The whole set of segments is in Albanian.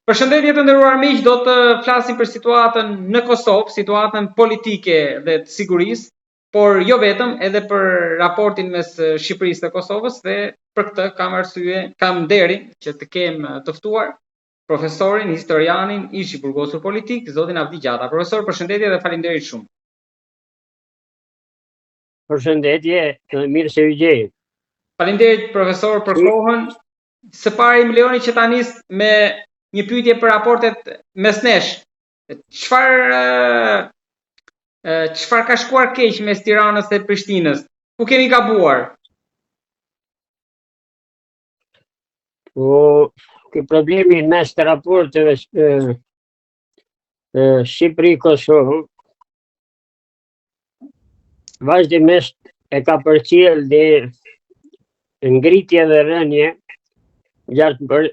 Përshëndetje të nderuar miq, do të flasim për situatën në Kosovë, situatën politike dhe të sigurisë, por jo vetëm, edhe për raportin mes Shqipërisë dhe Kosovës dhe për këtë kam arsye, kam nderin që të kem të ftuar profesorin, historianin, ish i burgosur politik, zotin Avdi Gjata. Profesor, përshëndetje dhe faleminderit shumë. Përshëndetje dhe mirë se ju gjej. Faleminderit profesor për kohën. Së pari më lejoni që ta nis me një pyetje për raportet mes nesh. Çfarë çfarë ka shkuar keq mes Tiranës dhe Prishtinës? Ku kemi gabuar? Po, ky problemi mes të raporteve Shqipëri-Kosovë vazhdimisht e ka përcjellë një ngritje dhe rënie gjatë, për,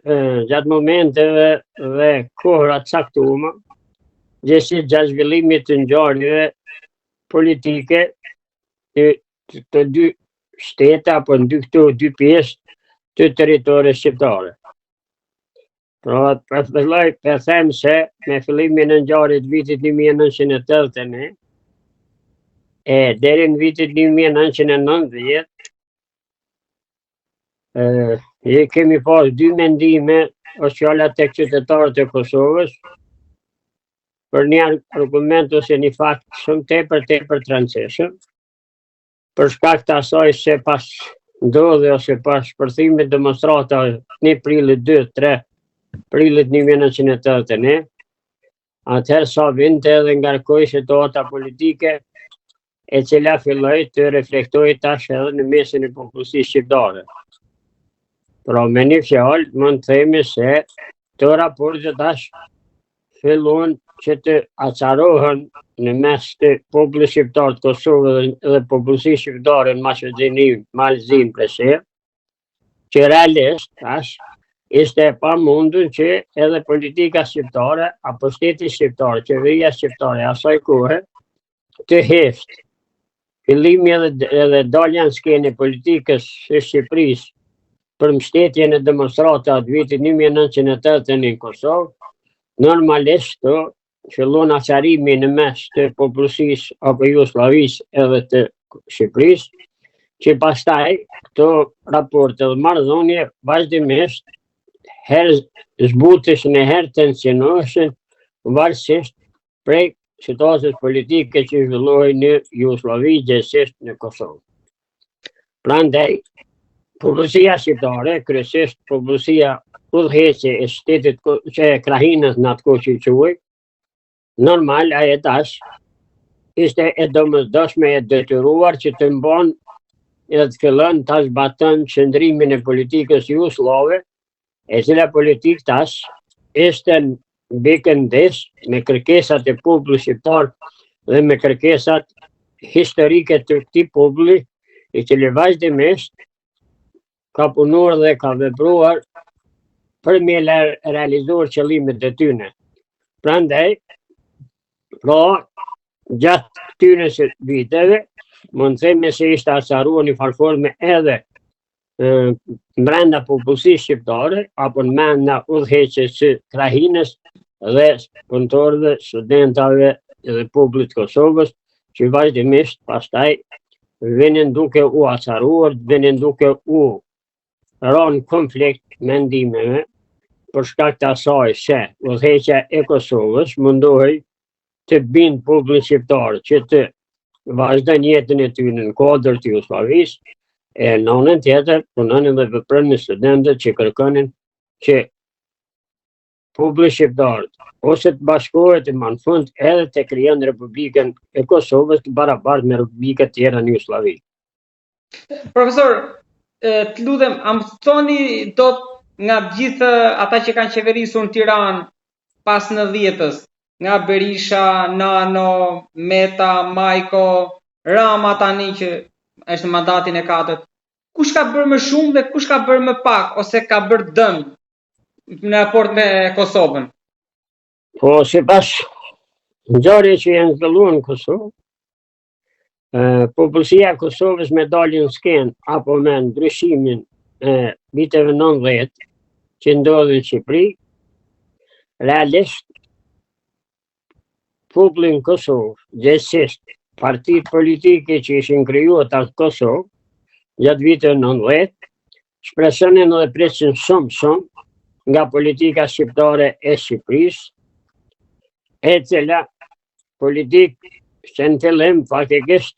gjatë momenteve dhe kohëra të caktuara, gjithsesi gjatë zhvillimit të ngjarjeve politike të, të, të dy shtete apo në dy këto dy pjesë të territorit shqiptare. Pra, po filloj po them se me fillimin e ngjarjes të vitit 1981 e deri në vitit 1990 e, e kemi pas dy mendime është fjala tek qytetarët e Kosovës për një argument ose një fakt shumë tepër tepër të rëndësishëm për shkak të asaj se pas ndodhi ose pas shpërthimit demonstratave 1 prillit 2, 3 prillit 1981, atëherë sa vinte edhe ngarkoi situata politike e cila filloi të reflektojë tash edhe në mesin e popullsisë shqiptare. Pra me një fjalë mund të themi se këto raporte tash filluan që të acarohen në mes të popullit shqiptar të Kosovës dhe, dhe popullsisë shqiptare në Maqedoni, Mal të Zi, Preshevë, që realisht tash ishte e pamundur që edhe politika shqiptare apo shteti shqiptar, qeveria shqiptare asaj kohe të hesht. Fillimi edhe, edhe dalja në skenë e politikës së Shqipërisë për mbështetjen e demonstratave të vitit 1981 në Kosovë, normalisht të fillon acarimi në mes të popullsisë apo Jugosllavisë edhe të Shqipërisë, që pastaj këto raporte dhe marrëdhënie vazhdimisht herë zbuteshin e herë tensionoheshin varësisht prej situatës politike që zhvillohej në Jugosllavi, gjegjësisht në Kosovë. Prandaj, popullsia shqiptare, kryesisht popullsia udhëheqëse e shtetit që e krahinës në atë kohë që quhej, normal ajo tash ishte e domosdoshme e detyruar që të mbon edhe të fillon ta zbaton qëndrimin e politikës jugosllave e cila politikë tash ishte bike ndesh me kërkesat e popullit shqiptar dhe me kërkesat historike të këtij populli, i cili vazhdimisht ka punuar dhe ka vepruar për me realizuar qëllimet e tyne. Prandaj, pra, gjatë këtyre viteve, mund të themi se ishte acaruar një farë forme edhe mbrenda popullsisë shqiptare apo mbrenda udhëheqjes së krahinës dhe punëtorëve, studentave dhe popullit të Kosovës, që vazhdimisht pastaj vinin duke u acaruar, vinin duke u ra në konflikt mendimeve për shkak të asaj se udhëheqja e Kosovës mundohej të bind popullin shqiptar që të vazhdojnë jetën e tyre në kuadër të Jugosllavisë, e në anën tjetër punonin dhe vepronin studentët që kërkonin që populli shqiptar ose të bashkohet e më në fund edhe të krijon Republikën e Kosovës të barabartë me republikat tjera në Jugosllavi. Profesor, të lutem, a më thoni dot nga gjithë ata që kanë qeverisur në Tiranë pas 90-ës, nga Berisha, Nano, Meta, Majko, Rama tani që është në mandatin e katërt, kush ka bërë më shumë dhe kush ka bërë më pak ose ka bërë dëm në raport me Kosovën? Po, sipas ngjarjeve që janë zhvilluar në Kosovë, Popullsia e Kosovës me daljen në skenë apo me ndryshimin e viteve 90 që ndodhi në Shqipëri, Realisht, populli në Kosovë, gjegjësisht partitë politike që ishin krijuar në Kosovë, gjatë viteve 90, shpresonin dhe prisnin shumë shumë nga politika shqiptare e Shqipërisë, e cila politikë që në fillim faktikisht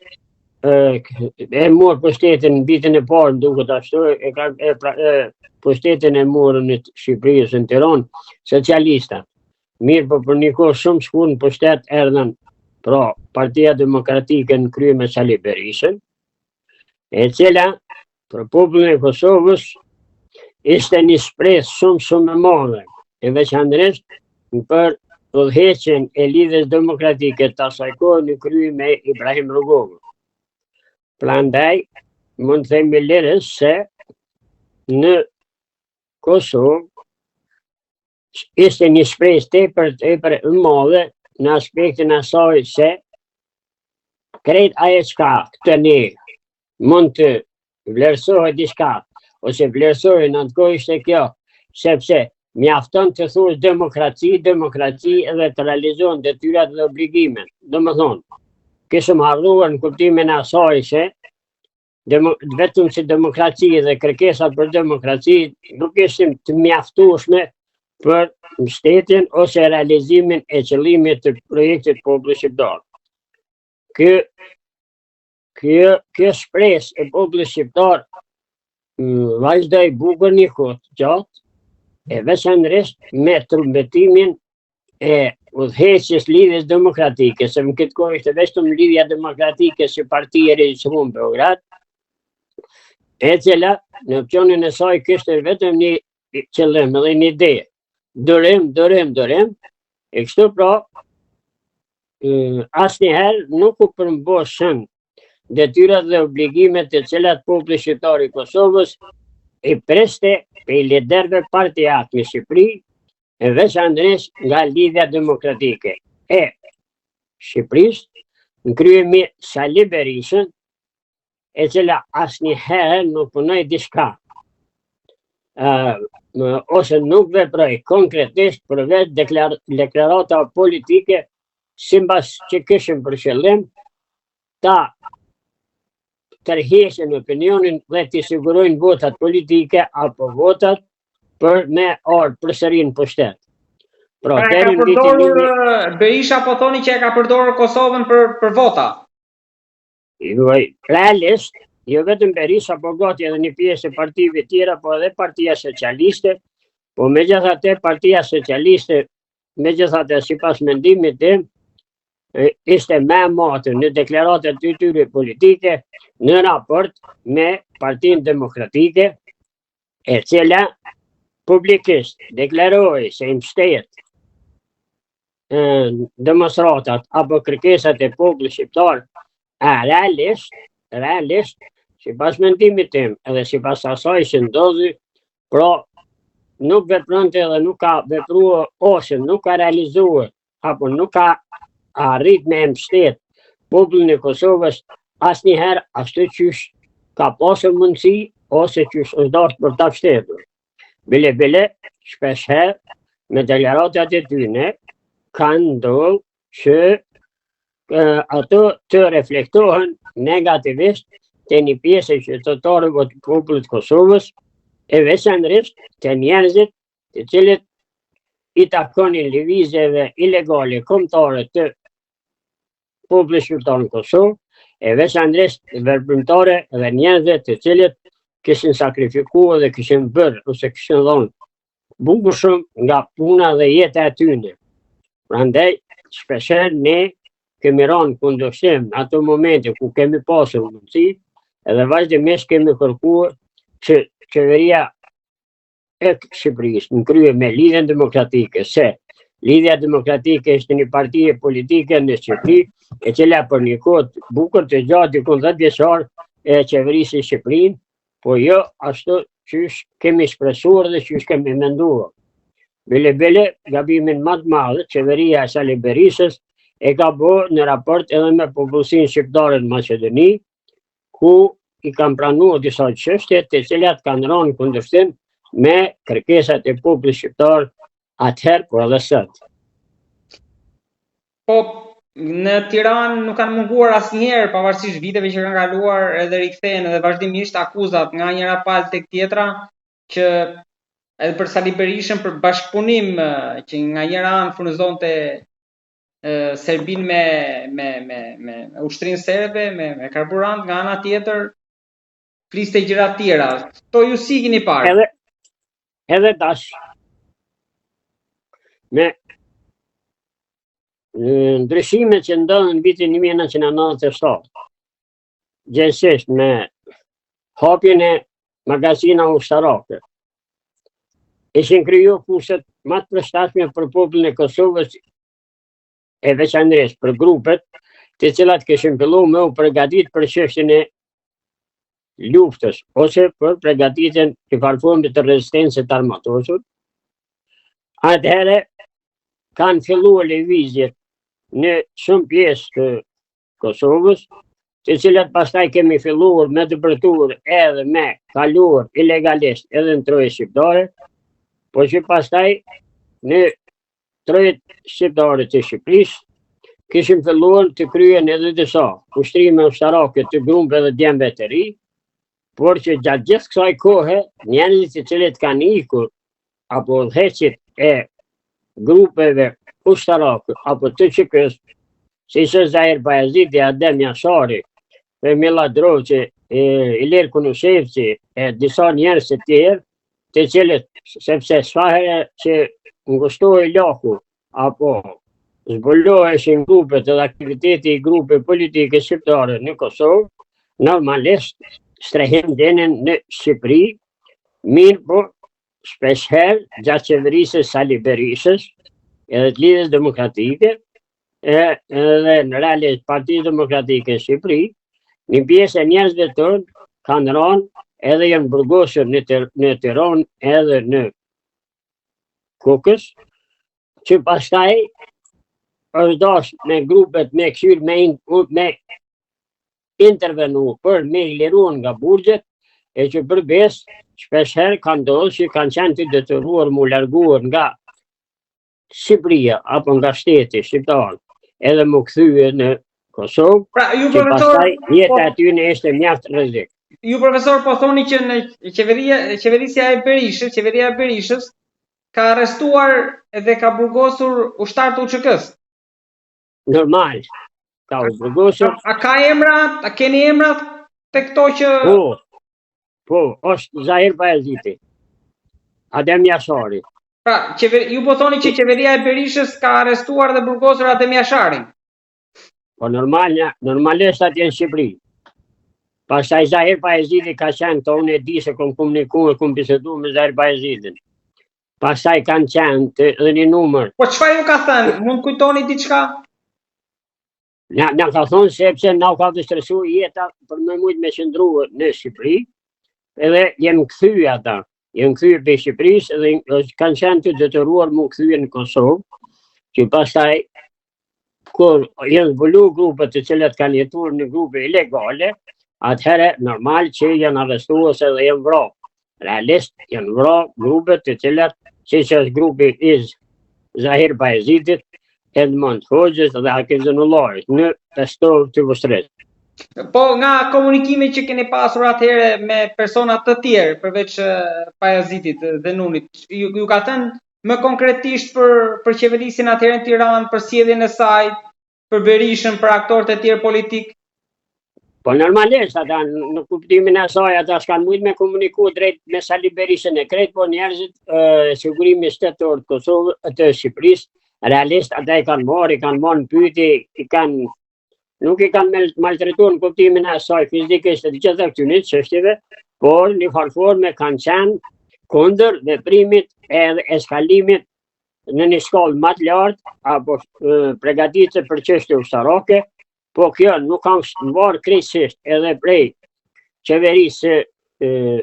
e mor pushtetin në vitin e parë, më duket ashtu, e, ka, e, pra, e, pushtetin e morën në Shqipëri ose në Tiranë, socialistat. Mirëpo për një kohë shumë shkurt në pushtet erdhën pra Partia Demokratike në krye me Sali Berishën, e cila për popullin e Kosovës ishte një shpresë shumë shumë e madhe, e veçanërisht për udhëheqjen e Lidhjes Demokratike të asaj kohe në krye me Ibrahim Rugovën. Prandaj, mund të themi lirisht se në Kosovë ishte një shpresë tepër tepër e madhe në aspektin e asaj se krejt ajo çka këtë ne mund të vlerësohet diçka ose vlerësohej në atë kohë ishte kjo sepse mjafton të thuash demokraci, demokraci edhe të realizohen detyrat dhe obligimet. Domethënë, kishim harruar në kuptimin e asaj se Demo, vetëm si demokraci dhe kërkesat për demokraci nuk ishin të mjaftueshme për mbështetjen ose realizimin e qëllimit të projektit popullit shqiptar. Kjo kjo kjo shpresë e popullit shqiptar mm, vazhdoi bukur një kohë të gjatë e veçanërisht me trumbetimin e udhëheqjes Lidhjes Demokratike, se në këtë kohë ishte vetëm Lidhja Demokratike si parti e regjistruar në Beograd, e cila në opcionin e saj kishte vetëm një qëllim edhe një ide, durim, durim, durim, e kështu pra, asnjëherë nuk u përmbushën detyrat dhe obligimet të cilat populli shqiptar i Kosovës i priste prej liderëve partiakë në Shqipëri, e veçanërisht nga Lidhja Demokratike e Shqipërisë, në krye me Sali Berishën, e cila asnjëherë nuk punoi diçka, uh, ose nuk veproi konkretisht përveç deklar deklarata politike simbas që kishin për qëllim ta tërheqin opinionin dhe t'i sigurojnë votat politike apo votat për me ardhë përsëri në pushtet. Pra, pra e ka përdorur, një... Berisha po thoni që e ka përdorur Kosovën për, për vota? Jo, realisht, jo vetëm Berisha, po gati edhe një pjesë e partive tjera, po edhe partia socialiste, po megjithatë partia socialiste, megjithatë sipas mendimit tim, ishte më e matur në deklaratat e tyre politike në raport me Partinë Demokratike, e cila publikisht deklaroi se i mbështet demonstratat apo kërkesat e popullit shqiptar, a realisht, realisht, sipas mendimit tim, edhe sipas asaj që ndodhi, pra nuk vepronte dhe nuk ka vepruar ose nuk ka realizuar apo nuk ka arrit me mbështet popullin e Kosovës asnjëherë ashtu qysh ka pasur mundësi ose qysh është dashur për ta mbështetur. Bile bile, shpesh herë me deklaratat e tyne kanë ndodhur që e, ato të reflektohen negativisht te një pjesë e qytetarëve të popullit të Kosovës e veçanërisht te njerëzit të cilët i takonin lëvizjeve ilegale kombëtare të popullit shqiptar në Kosovë, e veçanërisht veprimtare dhe njerëzve të cilët kishin sakrifikuar dhe kishin bërë ose kishin dhënë bukur shumë nga puna dhe jeta e tyne. Prandaj shpeshherë ne kemi rënë në kundërshtim në ato momente ku kemi pasur mundësi, edhe vazhdimisht kemi kërkuar që qeveria e Shqipërisë në krye me Lidhjen Demokratike se Lidhja Demokratike është një parti politike në Shqipëri, e cila për një kohë të bukur të gjatë diku 10 vjeçar e qeverisi Shqipërinë, po jo ashtu qysh kemi shpresuar dhe qysh kemi menduar. Bile bile, gabimin më të madh, qeveria e Sali Berishës e ka bo në raport edhe me popullsinë shqiptare në Maqedoni, ku i kanë pranuar disa çështje të cilat kanë rënë në kundërshtim me kërkesat e popullit shqiptar. Atëherë, por edhe sot. Po, në Tiranë nuk kanë munguar asnjëherë, pavarësisht viteve që kanë kaluar, edhe rikthehen edhe vazhdimisht akuzat nga njëra palë tek tjetra që edhe për Sali Berishën për bashkëpunim që nga njëra anë furnizonte Serbinë me me me me ushtrinë serbe, me me karburant, nga ana tjetër fliste gjëra të tjera. Kto ju si keni parë? Edhe edhe tash me ndryshimet që ndodhën në vitin 1997, gjegjësisht me hapjen e magazinave ushtarake, ishin kriju kushtet më të përshtatshme për popullin e Kosovës e veçanërisht për grupet të cilat kishin fillu me u përgatit për çështjen e luftës ose për përgatitjen e njëfarë forme të rezistencës të armatosur, atëherë kanë filluar lëvizjet në shumë pjesë të Kosovës, të cilat pastaj kemi filluar me depërtuar edhe me kaluar ilegalisht edhe në troje shqiptare, po që pastaj në trojet shqiptare të Shqipërisë, kishin filluar të kryen edhe disa ushtrime ushtarake të grupeve dhe djemve të ri, por që gjatë gjithë kësaj kohe, njerëzit të cilët kanë ikur apo udhëheqësit e grupeve ushtarake apo të UÇK-së, siç është Zahir Pajaziti, Adem Jashari, Fehmi Lladrovci, Ilir Kunushevci, e disa njerëz të tjerë, të cilët, sepse sa herë që ngushtohej laku, apo zbuloheshin grupet edhe aktiviteti i grupeve politike shqiptare në Kosovë, normalisht strehim gjenin në Shqipëri, mirëpo shpeshherë gjatë qeverisjes Sali Berishës, edhe të Lidhjes Demokratike, e, edhe në realisht Partisë Demokratike në Shqipëri, një pjesë e njerëzve tonë kanë ranë edhe janë burgosur në, të, në Tiranë edhe në Kukës, që pastaj është dash me grupet me kqyr me, in, me intervenu për me i liru nga burgjet, e që për besë, shpeshherë ka ndodhë që kanë qenë të detyruar mu larguar nga Shqipëria apo nga shteti shqiptar, edhe mu kthye në Kosovë, pra, ju që pastaj jeta po, e tyne ishte mjaft rrezik. Ju profesor po thoni që në qeveria qeverisja e Berishës, qeveria e Berishës ka arrestuar dhe ka burgosur ushtarë të UÇK-së. Normal, ka u burgosur. A, a ka emra, a keni emra te këto që... Po, po, është Zahir Pajaziti, Adem Jashari. Pra, qever, ju po thoni që qeveria e Berishës ka arrestuar dhe burgosur Adem Jasharin. Po normal, normalisht atje në Shqipëri. Pastaj Zahir Pajaziti ka qenë, të unë e di se kom komuniku e kom bisedu me Zahir Pajazitin. Pastaj kanë qenë të, dhe një numër. Po çfarë ju ka thënë? Mund kujtoni diçka? Na, na ka thonë sepse na u ka vështirësu jeta për me mujtë me qëndru në Shqipëri, edhe janë kthy ata, janë kthy prej Shqipërisë edhe kanë qenë të detyruar mu kthy në Kosovë, që pastaj kur janë zbulu grupet të cilat kanë jetuar në grupe ilegale, atëherë normal që janë arrestuar se dhe janë vra. Realisht janë vra grupet të cilat, siç është grupi i Zahir Pajazitit, Edmond Hoxhës dhe Hakif Zenellahit, në Pestovë të Vushtrrisë. Po nga komunikimi që keni pasur atëherë me persona të tjerë përveç Pajazitit dhe Nunit, ju, ju ka thënë më konkretisht për për qeverisjen atëherë në Tiranë, për sjelljen e saj, për Berishën, për aktorët e tjerë politik? Po normalisht ata në kuptimin e asaj ata s'kan mujt me komuniku drejt me Sali Berishën e krejt, po njerëzit e sigurimi shtetëror të Kosovës të Shqipërisë, realisht ata i kanë marrë, i kanë marrë në pyetje, i kanë nuk i kanë maltretuar në kuptimin e asaj fizikisht të gjitha këtyre çështjeve, por në një farë forme kanë qenë kundër veprimit edhe eskalimit në një shkallë më të lartë apo përgatitje për çështje ushtarake, po kjo nuk ka varë krejtësisht edhe prej qeverisë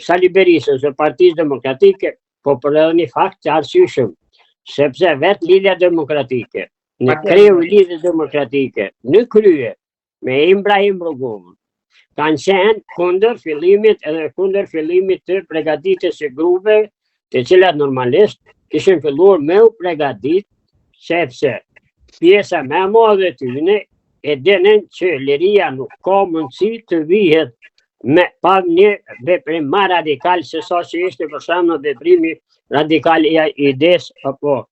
Sali Berishës dhe Partisë Demokratike, po për edhe një fakt të arsyeshëm, sepse vetë Lidhja Demokratike, në kreu i Lidhjes Demokratike, në krye me Ibrahim Rugovën, kanë qenë kundër fillimit edhe kundër fillimit të përgatitjes së grupeve, të cilat normalisht Kishin filluar me u pregadit, sepse pjesa më e madhe e tyne e dinin që liria nuk ka mundësi të vihet me pa një veprim ma radikal se sa që ishte për shembull veprimi radikal i idesë apo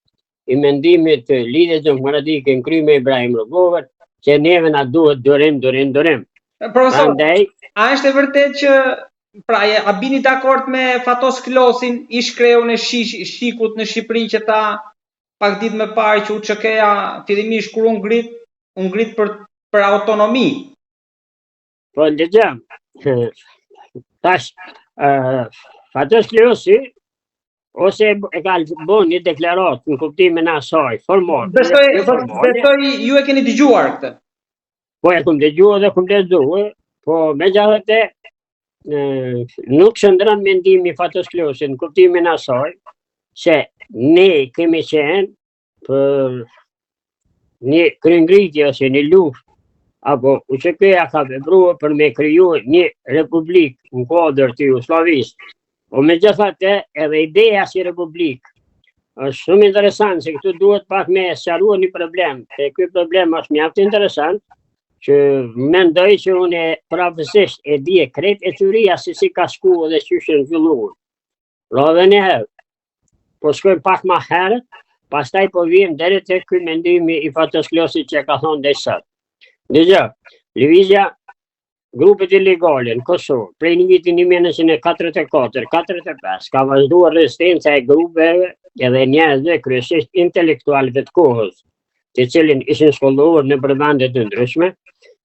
i mendimit të Lidhjes Demokratike në krye me Ibrahim Rugovën, që neve na duhet durim, durim, durim. Profesor, Prandaj, a është e vërtet që pra a bini dakord me Fatos Klosin, ish kreun e SHIK-ut në Shqipëri që tha pak ditë më parë që UÇK-ja fillimisht kur u ngrit, u ngrit për për autonomi. Po ndëgjëm. Tash ë Fatos Klosi ose e ka bo një deklaratë në kuptimin e asaj formale. Besoj, besoj ju e keni dëgjuar këtë. Po e kum dëgjuar dhe kum lexuar, po megjithatë nuk qëndron mendimi i Fatos Klosit në kuptimin e asaj se ne kemi qenë për një kryengritje ose një luftë apo UÇK-ja ka vepruar për me kriju një republikë në kuadër të Jugosllavisë. Po megjithatë edhe ideja si republikë është shumë interesant se këtu duhet pak me sqaruar një problem. E ky problem është mjaft interesant që mendoj që unë prapësisht e di e krejt ecuria se si ka shku dhe qysh janë zhvilluar. Pra edhe një herë, po shkojmë pak ma herët, pastaj po vijmë deri te ky mendimi i Fatos Klosit që e ka thonë deri sot. Dëgjo, lëvizja grupet ilegale në Kosovë, prej një vitin 1944, 45, ka vazhduar rezistenca e grupeve edhe njerëzve kryesisht intelektualëve të kohës, të cilët ishin shkolluar nëpër vende të ndryshme,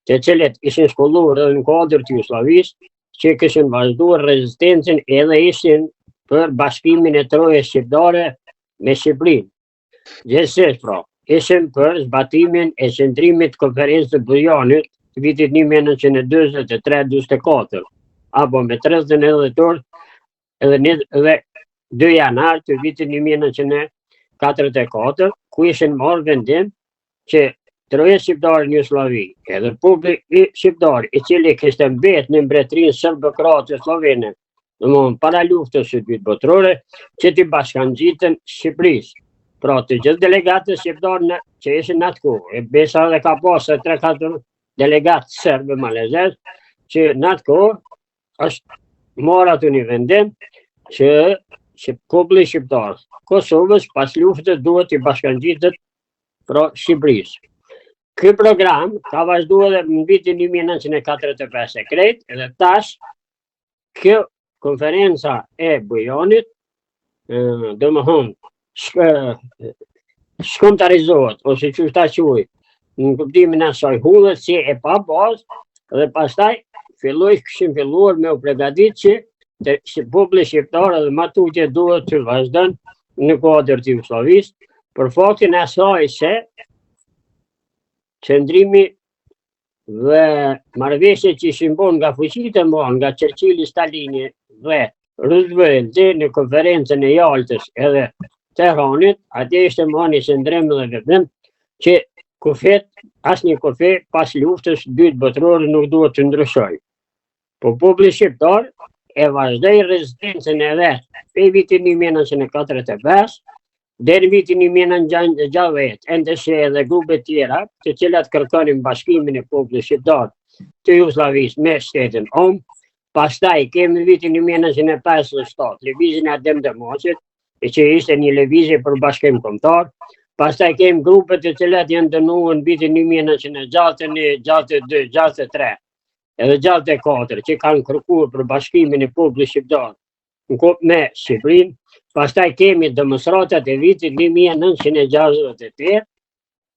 të cilët ishin shkolluar edhe në kuadër të Jugosllavisë, që kishin vazhduar rezistencën edhe ishin për bashkimin e trojës shqiptare me Shqipërinë. Gjithsesi, pra, ishin për zbatimin e qëndrimit të konferencës së Bujanit të vitit 1943-44, apo me 31 dhjetor edhe një dhe 2 janar të vitit 1944, ku ishin marrë vendim që trojet shqiptare në Jugosllavi, edhe populli shqiptar, i cili kishte mbet në mbretërinë serbo-kroate sllovene, domethënë para luftës së dytë botërore, që t'i bashkangjiten Shqipërisë. Pra të gjithë delegatët shqiptarë në, që ishin në atë kohë, e besa edhe ka pasë 3-4 delegatë serbë malazez, që në atë kohë është marrë aty një vendim që që populli shqiptar Kosovës pas luftës duhet t'i bashkangjitet pra Shqipërisë. Ky program ka vazhduar edhe në vitin 1945 e krejt, edhe tash kjo konferenca e Bujanit, domethonë, shkombëtarizohet, ose qysh ta quaj, në kuptimin e asaj hudhet si e pa bazë, dhe pastaj filloi kishin filluar me u pregadit që të, që populli shqiptar edhe ma tutje duhet të vazhdon në kuadër të Jugosllavisë, për faktin e asaj se qëndrimi dhe marrëveshjet që ishin bërë nga fuqitë e mëdha, nga Churchilli, Stalini dhe Roosevelt në konferencën e Jaltës edhe Teheranit, atje ishte marrë një qëndrim dhe veprim që kufit, asnjë kufi pas luftës dytë botërore nuk duhet të ndryshojë. Po populli shqiptar e vazhdoi rezistencën e vet prej vitit 1945 deri në vitin 1960, NDSH edhe grupe tjera, të cilat kërkonin bashkimin e popullit shqiptar të Jugosllavisë me shtetin omë, pastaj kemi vitin 1957, lëvizjen e Adem Demaçit, e që ishte një lëvizje për bashkim kombëtar, pastaj kemi grupe të cilat janë dënuar në vitin 1961, 62, 63, edhe 64, që kanë kërkuar për bashkimin e popullit shqiptar në kupë me Shqipërinë, pastaj kemi demonstratat e vitit 1968,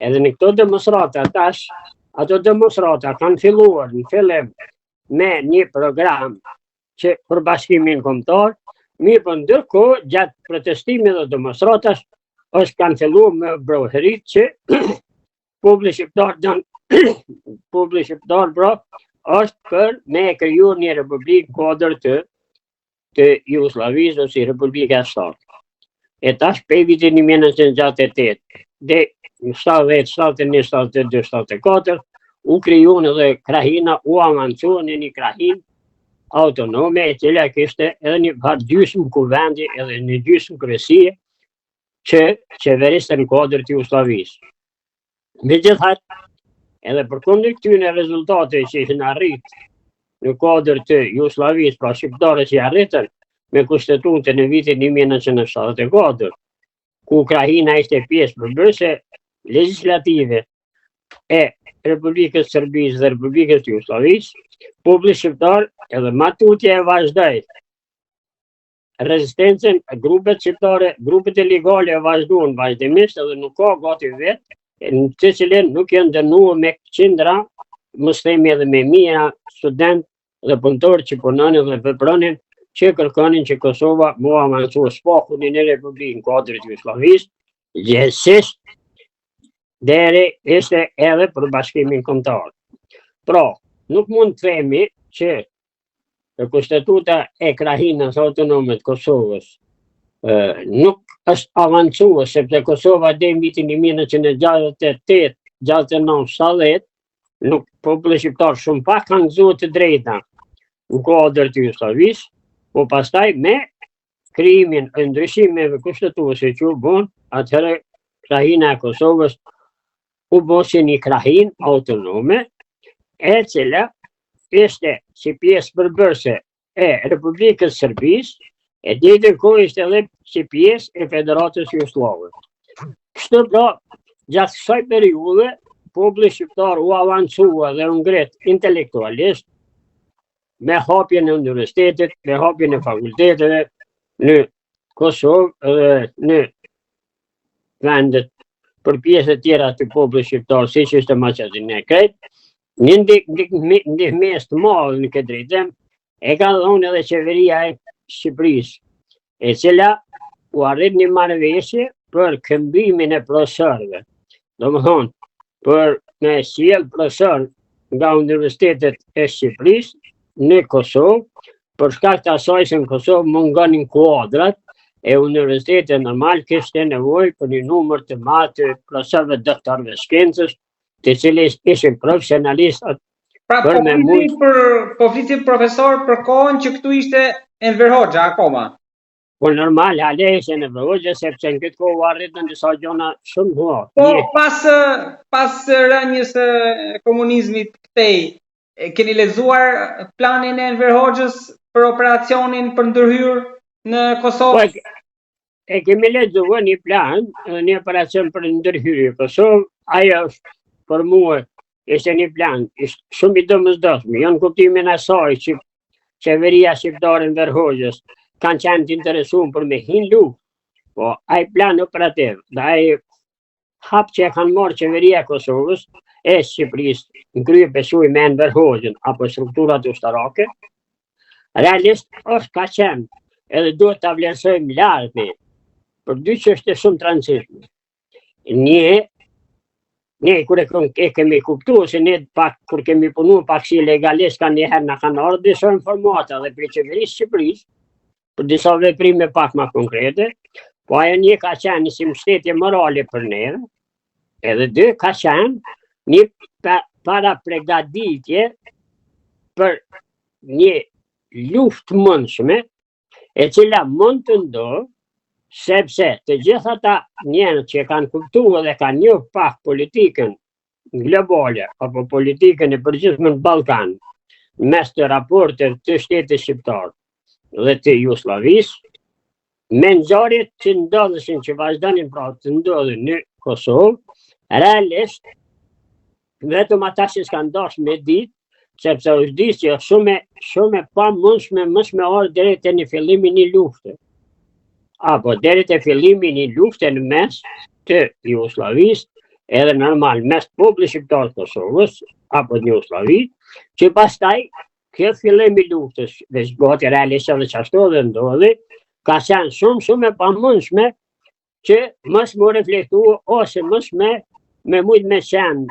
edhe në këto demonstrata tash, ato demonstrata kanë filluar në fillim me një program që për bashkimin kombëtar, mirëpo ndërkohë gjatë protestimit dhe demonstratës është kanë filluar me brohorit që populli shqiptar don populli shqiptar pra është për me e kriju një republikë kuadër të të Jugosllavisë ose Republika e Shtatë. E tash prej vitit 1968 dhe në 70, 71, 72, 74 u krijun edhe krahina u avancuan në një krahinë autonome e cila kishte edhe një farë gjysmë kuvendi edhe një gjysmë kryesie. që qeveriste në kuadër të Jugosllavisë. Megjithatë, edhe përkundër këtyne rezultateve që ishin arrit në kuadër të Jugosllavisë, pra shqiptarët që arritën me kushtetutën në vitin 1974, ku krahina ishte pjesë përbërëse legjislative e Republikës së Serbisë dhe Republikës së Jugosllavisë, populli shqiptar edhe ma tutje e vazhdoi rezistencën, grupet shqiptare, grupet ilegale e vazhduan vazhdimisht edhe nuk ka gati vit, në të cilin nuk janë dënuar me qindra, mos themi edhe me mijëra studentë dhe punëtorë që punonin dhe vepronin që kërkonin që Kosova m'u avancu së paku në një republikë në kuadër të Jugosllavisë, gjithsesi deri ishte edhe për bashkimin kombëtar. Pra, nuk mund të themi që kushtetuta e krahinës autonome të Kosovës nuk është avancuar sepse Kosova deri në vitin 1968, 69, 70 nuk populli shqiptar shumë pak kanë gëzuar të drejta në kuadër të Jugosllavisë, po pastaj me krijimin e ndryshimeve kushtetuese që u bënë, atëherë krahina e Kosovës u bë si një krahinë autonome, e cila ishte si pjesë përbërëse e Republikës Serbisë, e njëjtën kohë ishte edhe si pjesë e Federatës Jugosllave. Kështu pra, gjatë kësaj periudhe, populli shqiptar u avancua dhe u ngrit intelektualisht me hapjen e universitetit, me hapjen e fakulteteve në Kosovë dhe në vendet për pjesët tjera të popullit shqiptar, siç ishte Maqedonia krejt, një ndihmesë të madhe në këtë drejtim, e ka dhënë edhe qeveria e Shqipërisë, e cila u arrit një marrëveshje për këmbimin e profesorëve. Domethonë, për me sjell profesorë nga universitetet e Shqipërisë në Kosovë, për shkak të asaj se në Kosovë mungonin kuadrat e universitetet normal kishte nevojë për një numër të madh të profesorëve doktorëve shkencës, të cilët ishin profesionalistë Pra po flisni për po flisni profesor për kohën që këtu ishte Enver Hoxha akoma. Po normal, hala ishte Enver Hoxha sepse në këtë kohë u arritën disa gjona shumë të mëdha. Po pas pas rënies së komunizmit këtej, E keni lexuar planin e Enver Hoxhës për operacionin për ndërhyrë në Kosovë? Po, e kemi lexuar një plan, një operacion për ndërhyrje në Kosovë, ajo është për mua ishte një plan, ishte shumë i domosdoshëm, jo në kuptimin e asaj që qeveria shqiptare e Enver Hoxhës kanë qenë të interesuar për me hi n'luftë. Po ai plan operativ, dhe ai hap që e kanë marrë qeveria e Kosovës e Shqipërisë në krye besoj me Enver Hoxhën apo strukturat ushtarake, realisht është ka qenë edhe duhet ta vlerësojmë lart ne për dy çështje shumë të rëndësishme. Një, ne kur e, e kemi kuptuar se ne pak kur kemi punuar pak si legalisht kanjëherë na kanë ardhur disa informata dhe prej qeverisë Shqipërisë për disa veprime pak ma konkrete, po ajo një ka qenë një si mbështetje morale për neve, edhe dy ka qenë një pa, parapregaditje për një luftë mundshme, e cila mund të ndodhë, sepse të gjithë ata njerëz që kanë kuptuar dhe kanë njohur pak politikën globale apo politikën e përgjithshme në Ballkan, mes të raporteve të shtetit shqiptar dhe të Jugosllavisë, me ngjarjet që ndodheshin që vazhdonin pra të ndodhin në Kosovë, realisht vetëm ata që s'kanë dashur me ditë, sepse është ditë që është shumë shumë e pamundshme mos me ardhë deri te një fillimi i një lufte. Apo deri te fillimi i një lufte në mes të Jugosllavisë, edhe normal mes popullit shqiptar të Kosovës apo të Jugosllavisë, që pastaj kjo fillim i luftës, dhe gati realisht edhe qashtu edhe ndodhi, ka qenë shumë shumë e pamundshme që mos m'u reflektu ose mos me me mujt me qenë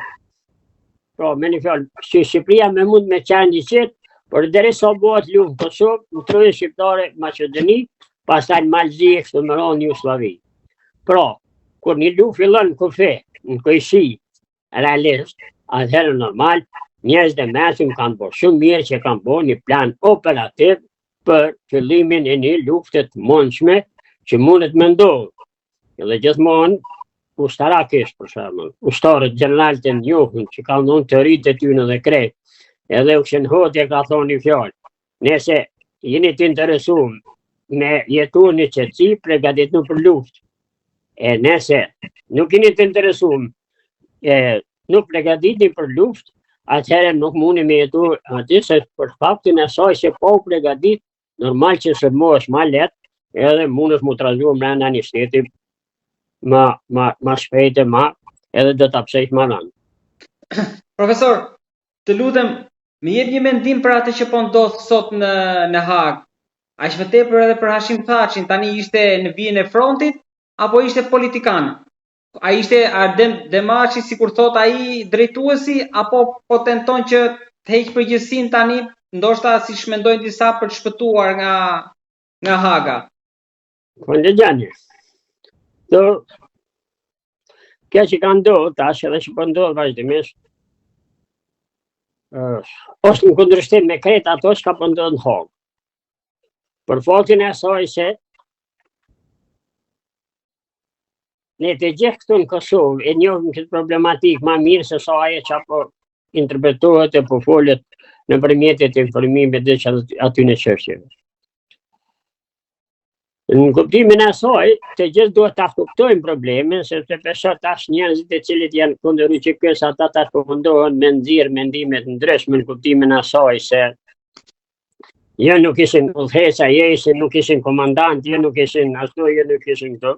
pra me një fjalë që Shqipëria me mund me qenë një qetë përderisa bëhet luftë në Kosovë, në troje shqiptare, Maqedoni, pastaj në Mal Zi e kështu me radhë në Jugosllavi. Pra, kur një luftë fillon në kufi, në kojshi, realisht, atëherë normal, njerëzit e mençëm kanë bërë shumë mirë që kanë bërë një plan operativ për fillimin e një lufte të mundshme që mundet me ndodhë. Edhe gjithmonë ushtarakisht për shembull, ushtarët gjeneralët e njohun që kanë dhënë teoritë e tyre dhe krejt. Edhe Ukshin Hoti e ka thonë një fjalë. Nëse jeni të interesuar me jetu në qetësi, pregatitnu për luftë. E nëse nuk jeni të interesuar e nuk pregatitni për luftë, atëherë nuk mundi me jetu aty se për faktin e saj se po u pregatit Normal që sulmohesh ma lehtë, edhe mundesh m'u trazu mrena një shteti ma, ma, ma shpejt e ma, edhe do ta pësojsh ma rëndë. Profesor, të lutem, më jep një mendim për atë që po ndodh sot në në Hagë. Aq më tepër edhe për Hashim Thaçin, tani ishte në vijën e frontit apo ishte politikan? A ishte Adem Demaçi sikur thotë ai drejtuesi apo po tenton që të heqë përgjegjësinë tani, ndoshta siç mendojnë disa për të shpëtuar nga nga Haga. Po ndëgjoni. Do kjo që ka ndodhur tash edhe që po ndodh vazhdimisht është në kundërshtim me krejt ato çka po ndodh në Hagë. Për faktin e asaj se Ne të gjithë këtu në Kosovë e njohim këtë problematikë ma mirë se sa ajo që po interpretohet e po folet nëpër mjetet e informimit dhe që atyne çështjeve. Në kuptimin e asaj, të gjithë duhet ta kuptojnë problemin, sepse po shoh tash njerëzit të cilët janë kundër UÇK-së, ata tash po mundohen me nxjerr mendime të ndryshme në kuptimin e asaj se Jo nuk ishin udhëheqësa, jo ishin nuk ishin komandant, jo nuk ishin ashtu, jo nuk ishin këto.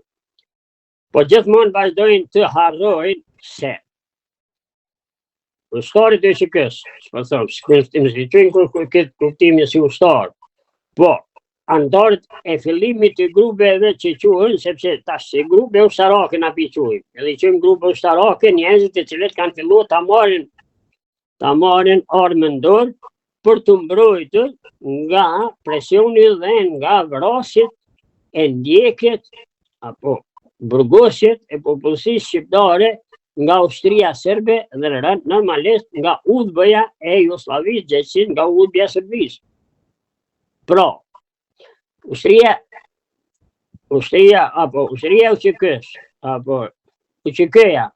Po gjithmonë vazhdojnë të harrojnë se ushtarët e UÇK-së, po them, s'e qujnë këtë kuptimin si ushtar. Po, anëtarët e fillimit të grupeve që quhen, sepse tash si grupe ushtarake na p'i quajmë. Edhe i quajmë grupe ushtarake njerëzit të cilët kanë filluar ta marrin ta marrin armën në dorë për t'u mbrojtur nga presioni dhe nga vrasjet e ndjekjet apo burgosjet e popullsisë shqiptare nga ushtria serbe dhe normalisht nga UDB-ja e Jugosllavisë, gjegjësisht nga UDB-ja e Serbisë. Pra, Ushtria, ushtria, apo ushtria e UÇK-së, apo UÇK-ja,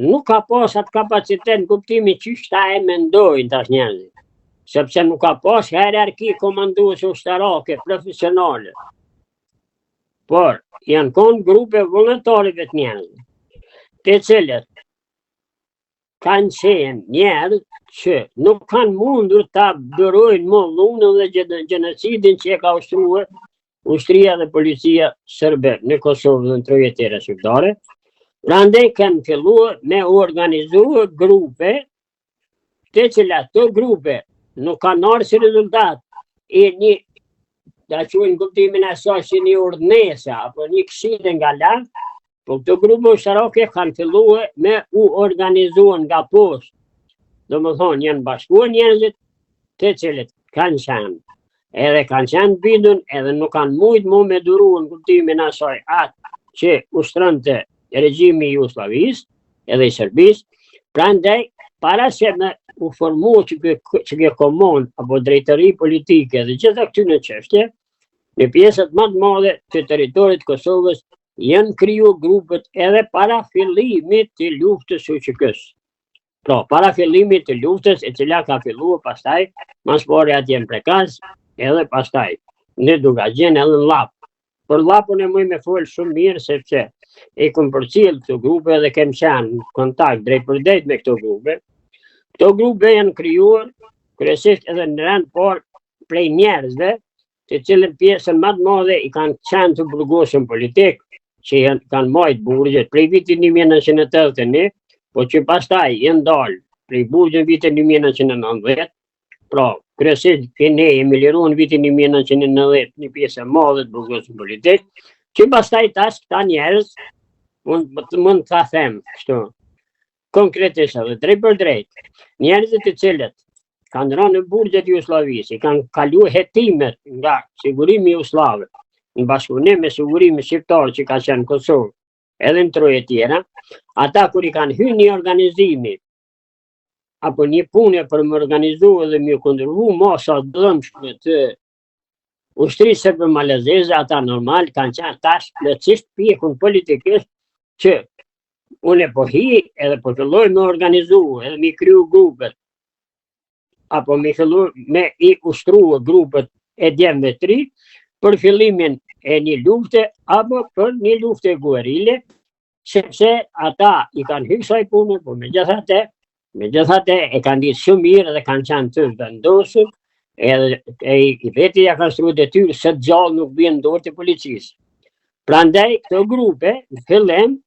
nuk ka pas atë kapacitet në kuptimin qysh ta e mendojnë tash njerëzit, sepse nuk ka pas hierarki komanduese ushtarake, profesionale. Por, janë konë grupe vullnetare vetë njerëz, të cilët kanë qenë njerëz që nuk kanë mundur ta durojnë më dhunën dhe gjenocidin që e ka ushtruar ushtria dhe policia serbe në Kosovë dhe në trojet tjera shqiptare. Prandaj kanë filluar me organizu grupe, të cilat këto grupe nuk kanë ardhur si rezultat i një ta quajmë në kuptimin e asaj si një urdhënese apo një këshille nga lart, po këto grupe ushtarake kanë filluar me u organizuar nga poshtë. Domethonë, janë bashkuar njerëzit të cilët kanë qenë, edhe kanë qenë të bindun, edhe nuk kanë mujtë më me duru në kuptimin e asaj atë që ushtronte regjimi i Jugosllavisë, edhe i Serbisë, prandaj para se me u formu që kjo, që kjo komandë apo drejtori politike dhe gjitha këtyne çështje, në pjesët më të madhe të territorit të Kosovës janë kriju grupet edhe para fillimit të luftës së UÇK-së. Pra, para fillimit të luftës, e cila ka filluar pastaj, ma s'pari atje në Prekaz, edhe pastaj në Dukagjin edhe në Llap. Për Llapin e muj me folë shumë mirë, sepse i kom përcjellë këto grupe dhe kem qenë në kontakt drejtpërdrejt me këto grupe. Këto grupe janë krijuar kryesisht edhe në rend por prej njerëzve të cilët pjesën më të madhe i kanë qenë të burgosun politik, që janë kanë majt burgjet prej vitit 1981, po që pastaj janë dalë prej burgjet në vitin 1990, Pra, kryesisht që ne jemi liru në vitin 1990, një pjesë e madhe të burgosun politik, që pastaj tash këta njerëz, mund, mund ta them kështu, konkretisht edhe drejtpërdrejt, njerëzit të cilët kanë rënë në burgjet e Jugosllavisë, i kanë kalu hetimet nga sigurimi jugosllav, në bashkëpunim me sigurimin shqiptar që ka qenë në Kosovë, edhe në troje tjera, ata kur i kanë hy një organizimi apo një pune për me organizu edhe me kundërvu masa të dhëmshme të Ushtrisë serbo-malazeze, ata normal kanë qenë tash plotësisht pjekun politikisht që unë po hi edhe po filloj me organizu edhe me kriju grupet apo me fillu me i ushtru grupet e djemve të ri për fillimin e një lufte apo për një lufte guerile, sepse ata i kanë hy kësaj pune, po megjithatë, megjithatë e kanë ditë shumë mirë dhe kanë qenë të vendosur, edhe e, i veti ja kanë shtru detyrë se të gjallë nuk bien në dorë të policisë. Prandaj këto grupe në fillim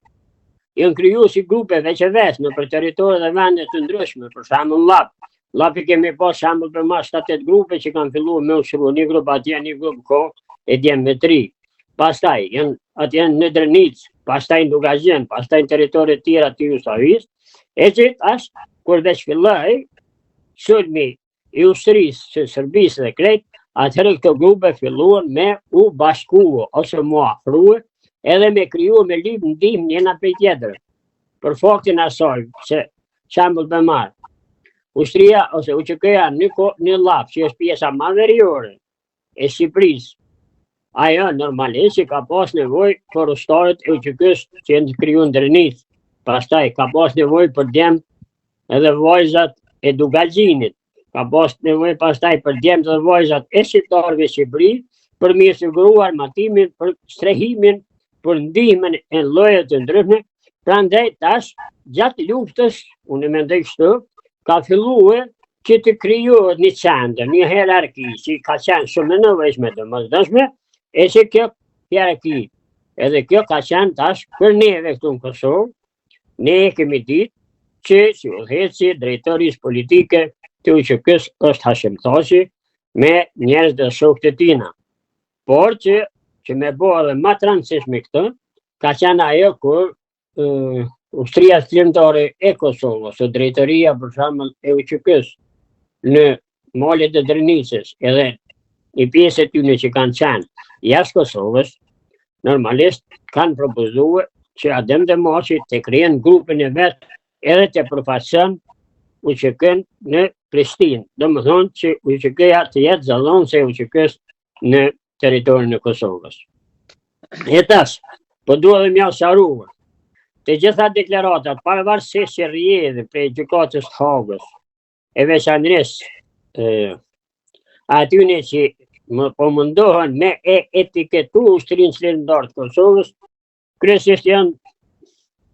janë kriju si grupe veç e veç nëpër territore dhe vende të ndryshme, për shembull Llap. Llap i kemi pas shembull për ma 7-8 grupe që kanë fillu me ushtru, një grup atje, një grup ko, e djemve të ri. Pastaj janë atje në Drenicë, pastaj në Dukagjin, pastaj në territore të tjera të Jugosllavisë, e që tash kur veç filloi sulmi i ushtrisë së Serbisë dhe krejt, atëherë këto grupe filluan me u bashku ose mu afru edhe me kriju me lyp ndihmë njëna prej tjetrës. Për faktin asaj se shembull me marr. Ushtria ose UÇK-ja në, në Llap, që është pjesa ma veriore e Shqipërisë, ajo normalisht që ka pas nevojë për ushtarët e UÇK-së që janë kriju në Drenicë. Pastaj ka pas nevojë për djem edhe vajzat e Dukagjinit. Ka pas nevojë pastaj për djemt dhe vajzat e shqiptarëve në Shqipëri për me siguru armatimin, për strehimin, për ndihmën e lloje të ndryshme. Prandaj tash gjatë luftës, unë mendoj kështu, ka filluar që të krijohet një qendër, një hierarki që ka qenë shumë e nevojshme, domosdoshme, e që kjo hierarki, edhe kjo ka qenë tash për neve këtu në Kosovë, ne e kemi ditë që si udhëheqësi drejtorisë politike të UÇK-së është Hashim Thaçi me njerëz dhe shokët e tina. Por që që me bo edhe ma të rëndësishme këtë, ka qenë ajo kur uh, Ushtria Çlirimtare e Kosovës, ose drejtoria për shembull e UÇK-së në malet e Drenicës, edhe një pjesë e tyne që kanë qenë jashtë Kosovës, normalisht kanë propozuar që Adem Demaçi të krijon grupin e vet edhe të përfaqëson UÇK-n në Prishtinë. Domethënë që UÇK-ja të jetë zëdhënëse e UÇK-së në territorin e Kosovës. E tash, po dua edhe me jau sqaru. Të gjitha deklaratat, pavarësisht që rrjedhin prej gjykatës të Hagës, e veçanërisht atyne që më, po mundohen me e etiketu ushtrinë çlirimtare të Kosovës, kryesisht janë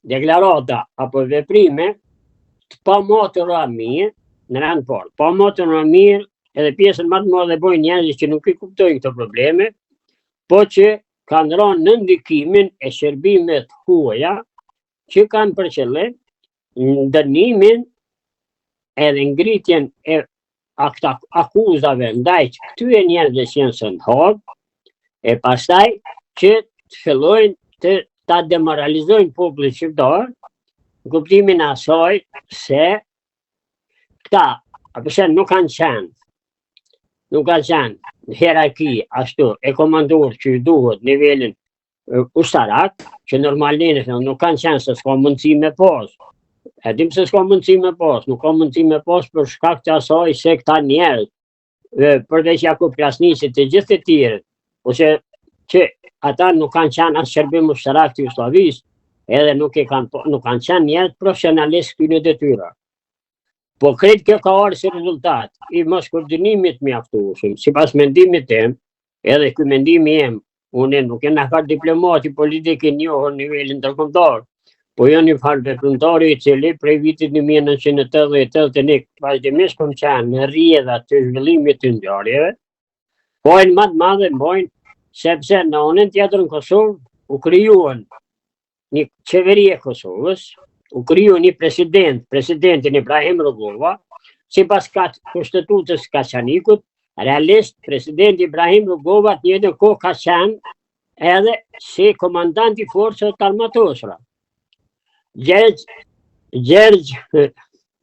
deklarata apo veprime të pamatura mirë, në rend parë, pamatura mirë, edhe pjesën më të madhe bojnë njerëz që nuk i kuptojnë këto probleme, po që kanë rënë në ndikimin e shërbimeve të huaja që kanë për qëllim ndërnimin edhe ngritjen e akta akuzave ndaj këtyre njerëzve që janë sot në Hagë, e pastaj që të fillojnë të ta demoralizojnë popullin shqiptar, në kuptimin e asaj se këta, apo se nuk kanë qenë, nuk kanë qenë në hierarki ashtu e komanduar që i duhet nivelin ushtarak, që normalisht nuk kanë qenë se s'ka mundësi me pas. E dim se s'ka mundësi me pas, nuk ka mundësi me pas për shkak të asaj se këta njerëz, përveç Jakup Krasniqit të gjithë të tjerët, ose që ata nuk kanë qenë as shërbim ushtarak të Jugosllavisë, edhe nuk e kanë nuk kanë qenë njerëz profesionalistë këtyre detyra. Po krejt kjo ka ardhur si rezultat i mos koordinimit mjaftueshëm, sipas mendimit tim, edhe ky mendimi im, unë nuk jam asfarë diplomati politik i njohur në nivelin ndërkombëtar, po jam një farë veprimtari i cili prej vitit 1981 vazhdimisht kom qenë në rrjedha të zhvillimit të ngjarjeve, fajin më të madh e mbajnë sepse në anën tjetër në Kosovë u krijuan një qeveri e Kosovës, u kriju një president, presidentin Ibrahim Rugova, sipas kushtetutës Kaçanikut, realisht presidenti Ibrahim Rugova të njëjtën kohë ka qenë edhe si komandant i forcave të armatosura. Gjergj, Gjergj,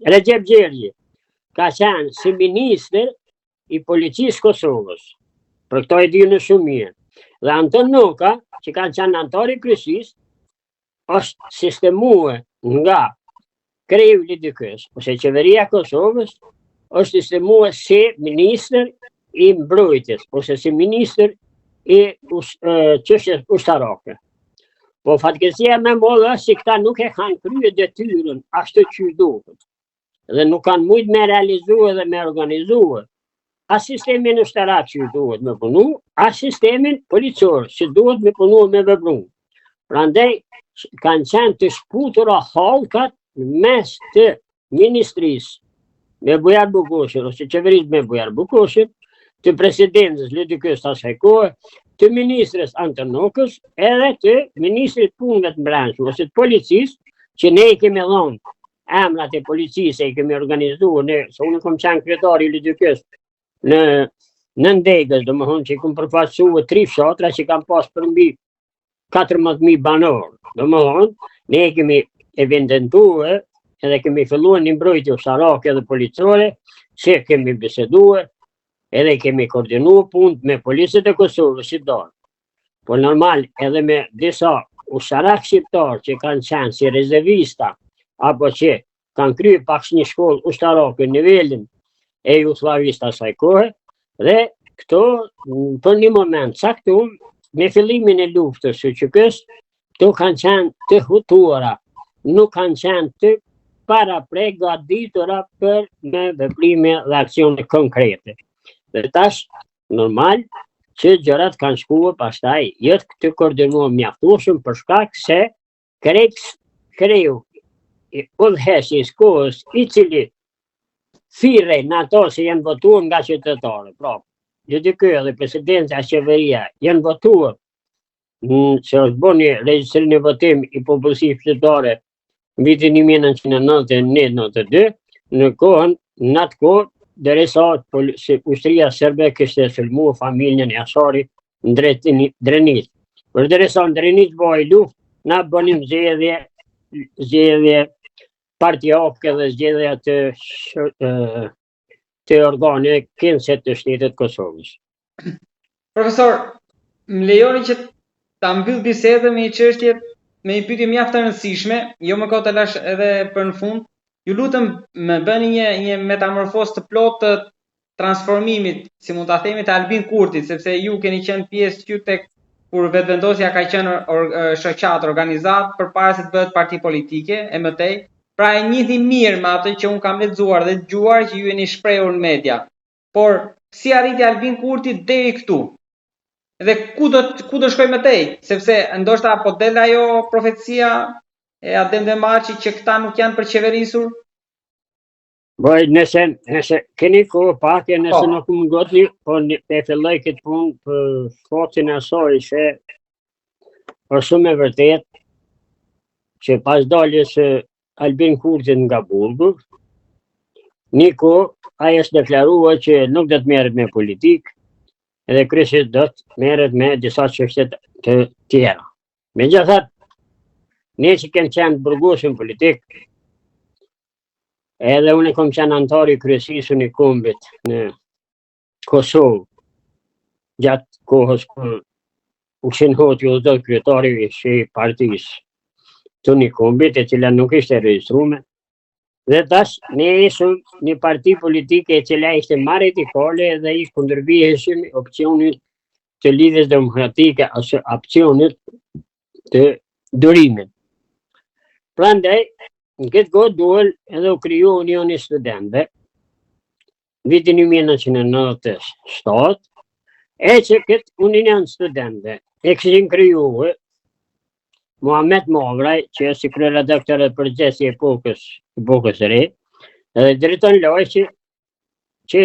Rexhep Gjergji, ka qenë si ministër i policisë Kosovës. Për këto e di unë shumë mirë. Dhe Anton Noka, që ka qenë anëtar i kryesisë, është sistemue nga kreu i LDK-së, ose qeveria e Kosovës, është sistemue si ministër i mbrojtjes ose si ministër i çështjes ushtarake. Po fatkeqësia më e madhe është se këta nuk e kanë krye detyrën ashtu që duhet. Dhe nuk kanë mujt me realizu edhe me organizu as sistemin ushtarak që duhet me punu, as sistemin policor që duhet me punu me vepru. Prandaj kanë qenë të shkputura hallkat mes të ministrisë me Bujar Bukoshin, ose qeverisë me Bujar Bukoshin, të presidencës LDK-së asaj kohe, të ministrës Anton Nokës, edhe të ministrit punëve të mbrendshme, ose të policisë, që ne i kemi dhonë emrat e policisë, i kemi organizuar, ne, se unë kom qenë kryetari i LDK-së, në nëndegës, domethonë që i kom përfaqësue tri fshatra që kam pas përmbi 14.000 banorë. Domethonë, ne kemi evidentue edhe kemi filluar një mbrojtje ushtarake dhe policore, që kemi bisedue, edhe kemi koordinu punët me policët e Kosovës si dorë. Po normal, edhe me disa ushtarak shqiptar që kanë qenë si rezervista, apo që kanë kryer pak një shkollë ushtarake në nivelin e Jugosllavisë asaj kohe, dhe këto për një moment caktum, me fillimin e luftës së UÇK-së, këto kanë qenë të hutuara, nuk kanë qenë të parapregatitura për me veprime dhe aksione konkrete. Dhe tash, normal, që gjërat kanë shkuar pastaj, jo të koordinuar mjaftueshëm për shkak se krejt kreu i udhëheqës i kohës i cili thirrej në ato se janë votuar nga qytetarët. Pra, LDK dhe presidenca e qeveria janë votuar se është bërë një regjistrim një votim i popullsisë shqiptare në vitin 1991-92, në kohën, në atë kohë, derisa ushtria serbe kishte sulmuar familjen Jashari në Drenicë. Përderisa në Drenicë bëhej luftë, na bënim zgjedhje, zgjedhje partiake dhe zgjedhje të të organe kinse të shtetit të Kosovës. Profesor, më lejoni që ta mbyll bisedën me një çështje, me një pyetje mjaft të rëndësishme, jo më kot e lash edhe për në fund. Ju lutem më bëni një një metamorfozë të plotë të transformimit, si mund ta themi, të Albin Kurtit, sepse ju keni qenë pjesë që tek kur Vetëvendosja ka qenë or, shoqatë, organizatë përpara se të bëhet parti politike e më tej. Pra e njihni mirë me atë që un kam lexuar dhe dëgjuar që ju jeni shprehur në media. Por si arriti Albin Kurti deri këtu? Dhe ku do ku do shkojë më tej? Sepse ndoshta po del ajo profecia e Adem Demaçit që këta nuk janë për qeverisur? Po, nëse, nëse keni kohë pak e nëse po. nuk më ngutni, po një, e filloj këtë punë për faktin e asaj se është shumë e vërtet që pas daljes së Albin Kurtit nga burgu, një kohë ai është deklaruar që nuk do të merret me politikë edhe kryesisht do të merret me disa çështje të tjera. Megjithatë, ne që kemi qenë burgosur politik, Edhe unë kom qenë anëtar i kryesisë së Unikombit në Kosovë, gjatë kohës kur Ukshin Hoti u zgjodh kryetari i partisë të Unikombit, e cila nuk ishte regjistrume. Dhe tash ne ishim një parti politike e cila ishte ma radikale dhe i kundërviheshim opcionit të lidhjes demokratike ose opcionit të durimit. Prandaj, në këtë kohë duel edhe u kriju Unioni i Studentëve, në vitin 1997, e që këtë Union Studentëve e kishin kriju Muhamet Mavraj, që është si kryeredaktor e përgjegjës i epokës, epokës re, edhe Driton Lajçi, që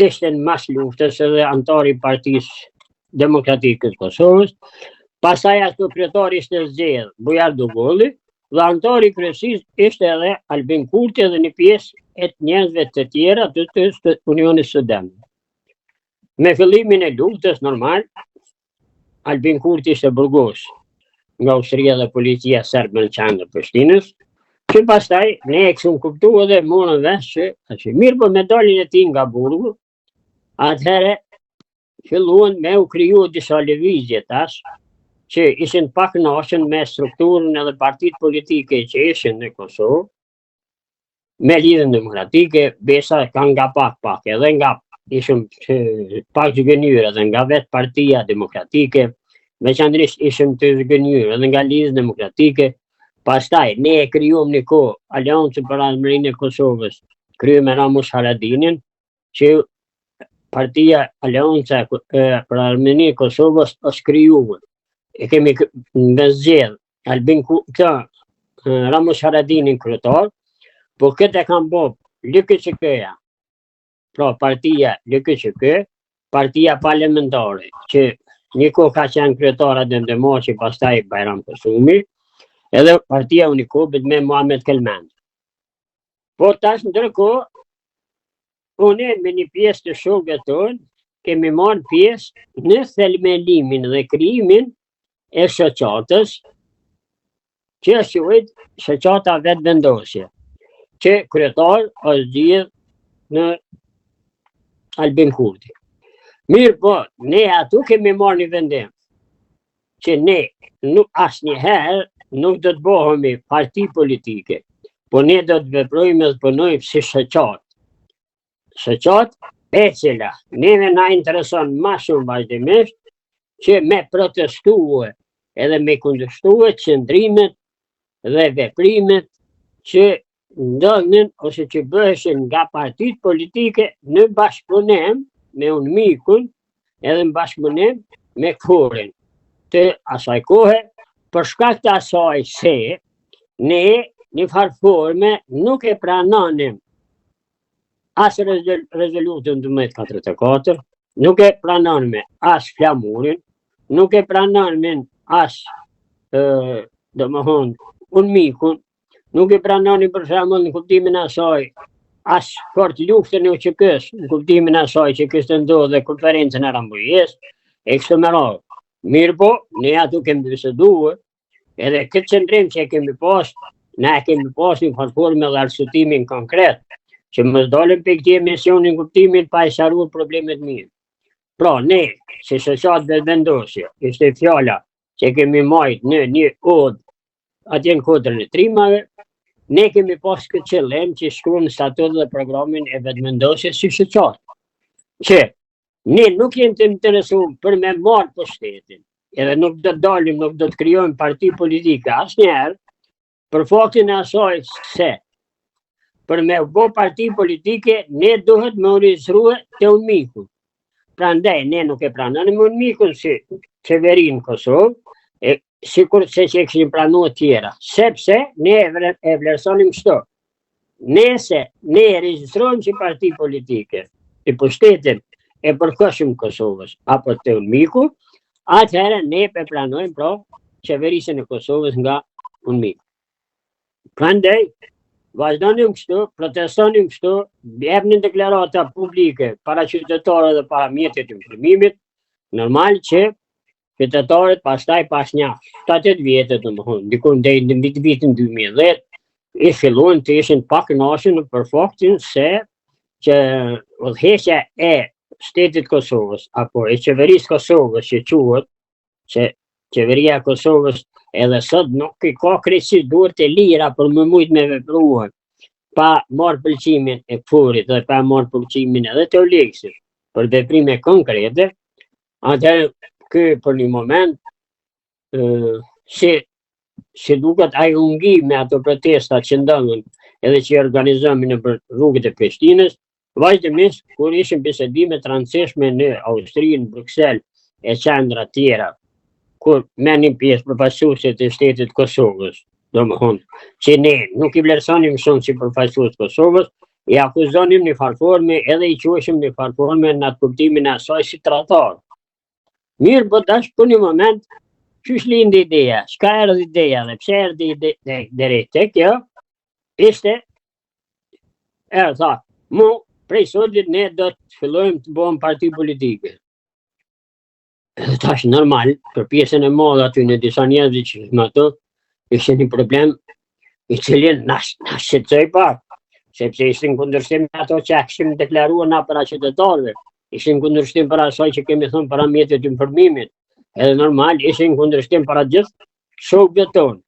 ishte në mas luftës edhe anëtar i Partisë Demokratike të Kosovës. Pastaj ashtu kryetar ishte zgjedh Bujar Dugolli dhe anëtar i kryesisë ishte edhe Albin Kurti edhe një pjesë e të njerëzve të tjera të, të, të Unionit Studentëve. Me fillimin e luftës normal, Albin Kurti ishte burgos nga ushtria dhe policia serbe në qendër të Prishtinës, që pastaj ne e kishim kuptu edhe morëm vesh që, që mirëpo me daljen e tij nga burgu, atëherë filluan me u kriju disa lëvizje tash, që ishin pakënaqun me strukturën edhe partitë politike që ishin në Kosovë, me lidhjen demokratike, besa ka nga pak pak, edhe nga ishim pak të zhgënjyer edhe nga vetë Partia Demokratike, veçanërisht ishim të zhgënjyer edhe nga Lidhja Demokratike. Pastaj ne e krijuam një kohë Aleancën për Ardhmërinë e Kosovës, krye me Ramush Haradinin, që partia Aleanca për Ardhmërinë e Kosovës është krijuar. E kemi me zgjedh Albin Ku, këta, Ramush Haradinin kryetar, po këtë e kanë bo LKÇK-ja, pra partia LKÇK, partia parlamentare, që një kohë ka qenë kryetar Adem Demaçi, pastaj Bajram Kosumi, edhe partia UNMIK-ut me Muhamet Kelmend. Po tash ndërkohë, unë me një pjesë të shokëve tonë, kemi marrë pjesë në themelimin dhe krijimin e shoqatës, që është quajt shoqata Vetëvendosje, që kryetar është zgjedh Albin Kurti. Mirëpo, ne aty kemi marrë një vendim, që ne nuk asnjëherë nuk do të bëhemi parti politike, po ne do të veprojmë dhe punojmë si shoqatë. Shoqatë e cila neve na intereson ma shumë vazhdimisht që me protestue edhe me kundërshtue qëndrimet dhe veprimet që ndodhnin ose që bëheshin nga partitë politike në bashkëpunim me UNMIK-un edhe në bashkëpunim me KFOR-in të asaj kohe, për shkak të asaj se ne një farë forme nuk e pranonim as rezolutën 1244, nuk e pranonim as flamurin, nuk e pranonim as, domethonë, UNMIK-un, nuk e pranonim për shembull në kuptimin e asaj, as fort luftën e UÇK-së, në kuptimin e asaj që kishte ndodhur dhe konferencën e Rambujesë, e kështu me radhë. Mirëpo, ne aty kemi biseduar, edhe këtë qëndrim që e kemi pas, na e kemi pas një farë forme dhe arsyetimin konkret, që mos dalim prej këtij emisioni në kuptimin pa e sqaruar problemet mirë. Pra, ne, si shoqatë Vetëvendosje, ishte fjala që kemi majt në një odë atje në kodrën e trimave, ne kemi pas këtë qëllim që shkruan në statut dhe programin e Vetëvendosjes si shoqatë. Që ne nuk jemi të interesuar për me marrë pushtetin, edhe nuk do të dalim, nuk do të krijojmë parti politike asnjëherë, për faktin e asaj se për me bo parti politike, ne duhet me u regjistrue te UNMIK-u. Prandaj, ne nuk e pranonim UNMIK-un si qeveri në Kosovë, e, sikurse që e kishin pranuar tjera, sepse ne e vlerësonim kështu. Nëse ne e regjistrojmë si parti politike, i pushtetin e përkohshëm Kosovës, apo te UNMIK-u, atëherë ne e pranojmë pra qeverisjen e Kosovës nga UNMIK-u. Prandaj, vazhdonim kështu, protestonim kështu, jepnim deklarata publike para qytetarëve dhe para mjetit të informimit, normal që qytetarët pastaj pas nja 7-8 vjetë, domethonë, diku deri në vit vitin 2010, i filluan të ishin të pakënaqur për faktin se që udhëheqja e shtetit Kosovës apo e qeverisë Kosovës që quhet që qeveria e Kosovës edhe sot nuk i ka krejtësisht duart e lira për me mujt me vepruar pa marrë pëlqimin e KFOR-it dhe pa marrë pëlqimin edhe të EULEX-it për veprime konkrete, atëherë ky për një moment si si duket ai u ngi me ato protesta që ndodhën edhe që i organizonin nëpër rrugët e Prishtinës, vazhdimisht kur ishin bisedime të rëndësishme në Austri, në Bruksel e qendra tjera, kur merrnin pjesë përfaqësuesit e shtetit të Kosovës, domethonë, që ne nuk i vlerësonim shumë si përfaqësues të Kosovës, i akuzonim një farë forme edhe i quajshim një farë forme në atë kuptimin e asaj si tradhtar. Mirë, po tash për një moment, qysh lindi ideja, çka erdhi ideja dhe pse erdhi ideja deri te kjo, ishte, e tha, mu, prej sotit ne do të fillojmë të bëhemi parti politike. Edhe tash normal, për pjesën e madhe aty në disa njerëz që më ato, ishte një problem i cili na na shqetësoi pak, sepse ishte në kundërshtim me ato që kishim deklaruar na para qytetarëve, ishte në kundërshtim para asaj që kemi thënë para mjetit të informimit, edhe normal ishte në kundërshtim para gjithë shokëve tonë,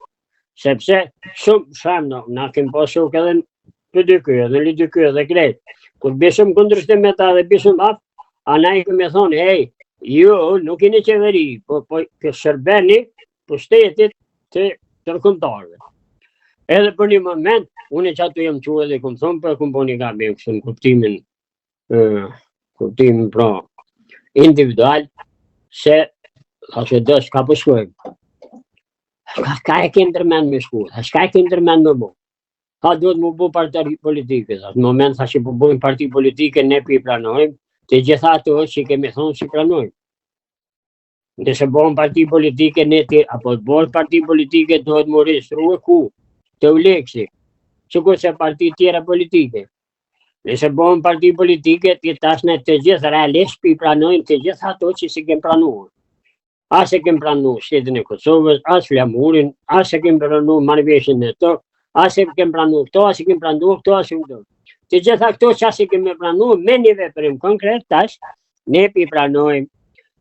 sepse shumë shembull, na kemi pas shokë edhe në PDK, edhe LDK, edhe krejt. Kur bishëm kundërshtim me ta dhe bishëm hap, a na i kemi thonë, hej, ju nuk jeni qeveri, po, po i shërbeni pushtetit të ndërkombëtarëve. Edhe për një moment, unë që aty jam çu edhe kom thonë, po e kom bo një gabim kështu në kuptimin, e, kuptimin pra, individual, se, thashë do, çka po shkojmë? Ka, ka e kemë ndërmend me shku, çka e kemë ndërmend me bo? Tha duhet me bo parti politike, tha, në moment tha që po bojmë parti politike, ne po i pranojmë, të gjitha ato që kemi thonë që pranojmë. Nëse bëjmë parti politike, ne ti, apo të bëjmë parti politike, duhet m'u regjistrue ku, te EULEX-i, sikurse parti tjera politike. Nëse bëjmë parti politike, ti tash ne të gjithë realisht po i pranojmë të gjitha ato që s'i kem pranuar. As e kem pranu shtetin e Kosovës, as flamurin, as e kem pranu marrëveshjen e to, as e kem pranu këto, as e kem pranu këto, as e këto. Të gjitha këto që s'i kem pranu me një veprim konkret tash, ne po i pranojmë.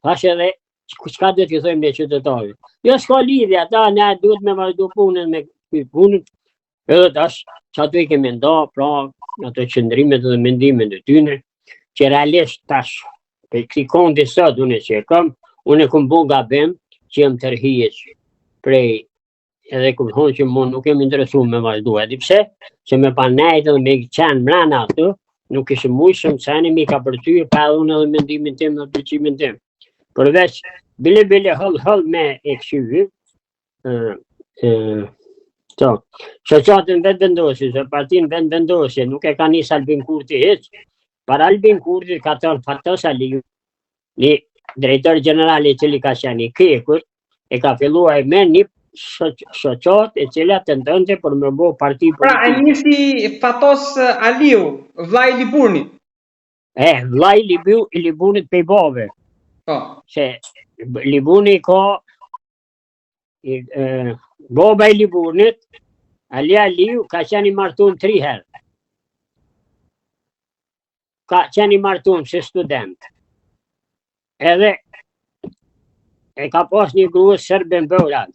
Tash edhe çka do t'i thojmë ne qytetarëve? Jo s'ka lidhje, ata ne duhet me vazhdu punën me punën. Edhe tash, që ato i kemi nda, pra, ato qëndrimet dhe mendimet e tyne, që realisht tash, prej këtij kondi sot, unë që e kam, unë e kom bo gabim, që jam tërhiq prej edhe kom thonë që mu nuk jam interesu me vazhdu, edhe pse, që me pa nejtë edhe me qenë mrena aty, nuk ishë mujshëm qeni mi ka përty, pa edhe unë edhe mendimin tim dhe pëlqimin tim. Përveç, bile bile holl holl me e kqyr, to, shoqatën Vetëvendosje, se partinë Vetëvendosje, nuk e ka nis Albin Kurti hiç, para Albin Kurti ka thënë Fatos Aliu, një drejtor gjeneral i cili ka qenë i KEK-ut, e ka filluar me një shoqatë e cila tentonte për me bo parti politike. Pra, e nisi Fatos Aliu, vllai i Liburnit. E, vllai i Libu, i Liburnit pej babe. Po. Se Liburni ka i, e, baba i Liburnit, Ali Aliu, ka qenë i martun tri herë. Ka qenë i martun si student. Edhe e ka pas një grua serbe në Beograd.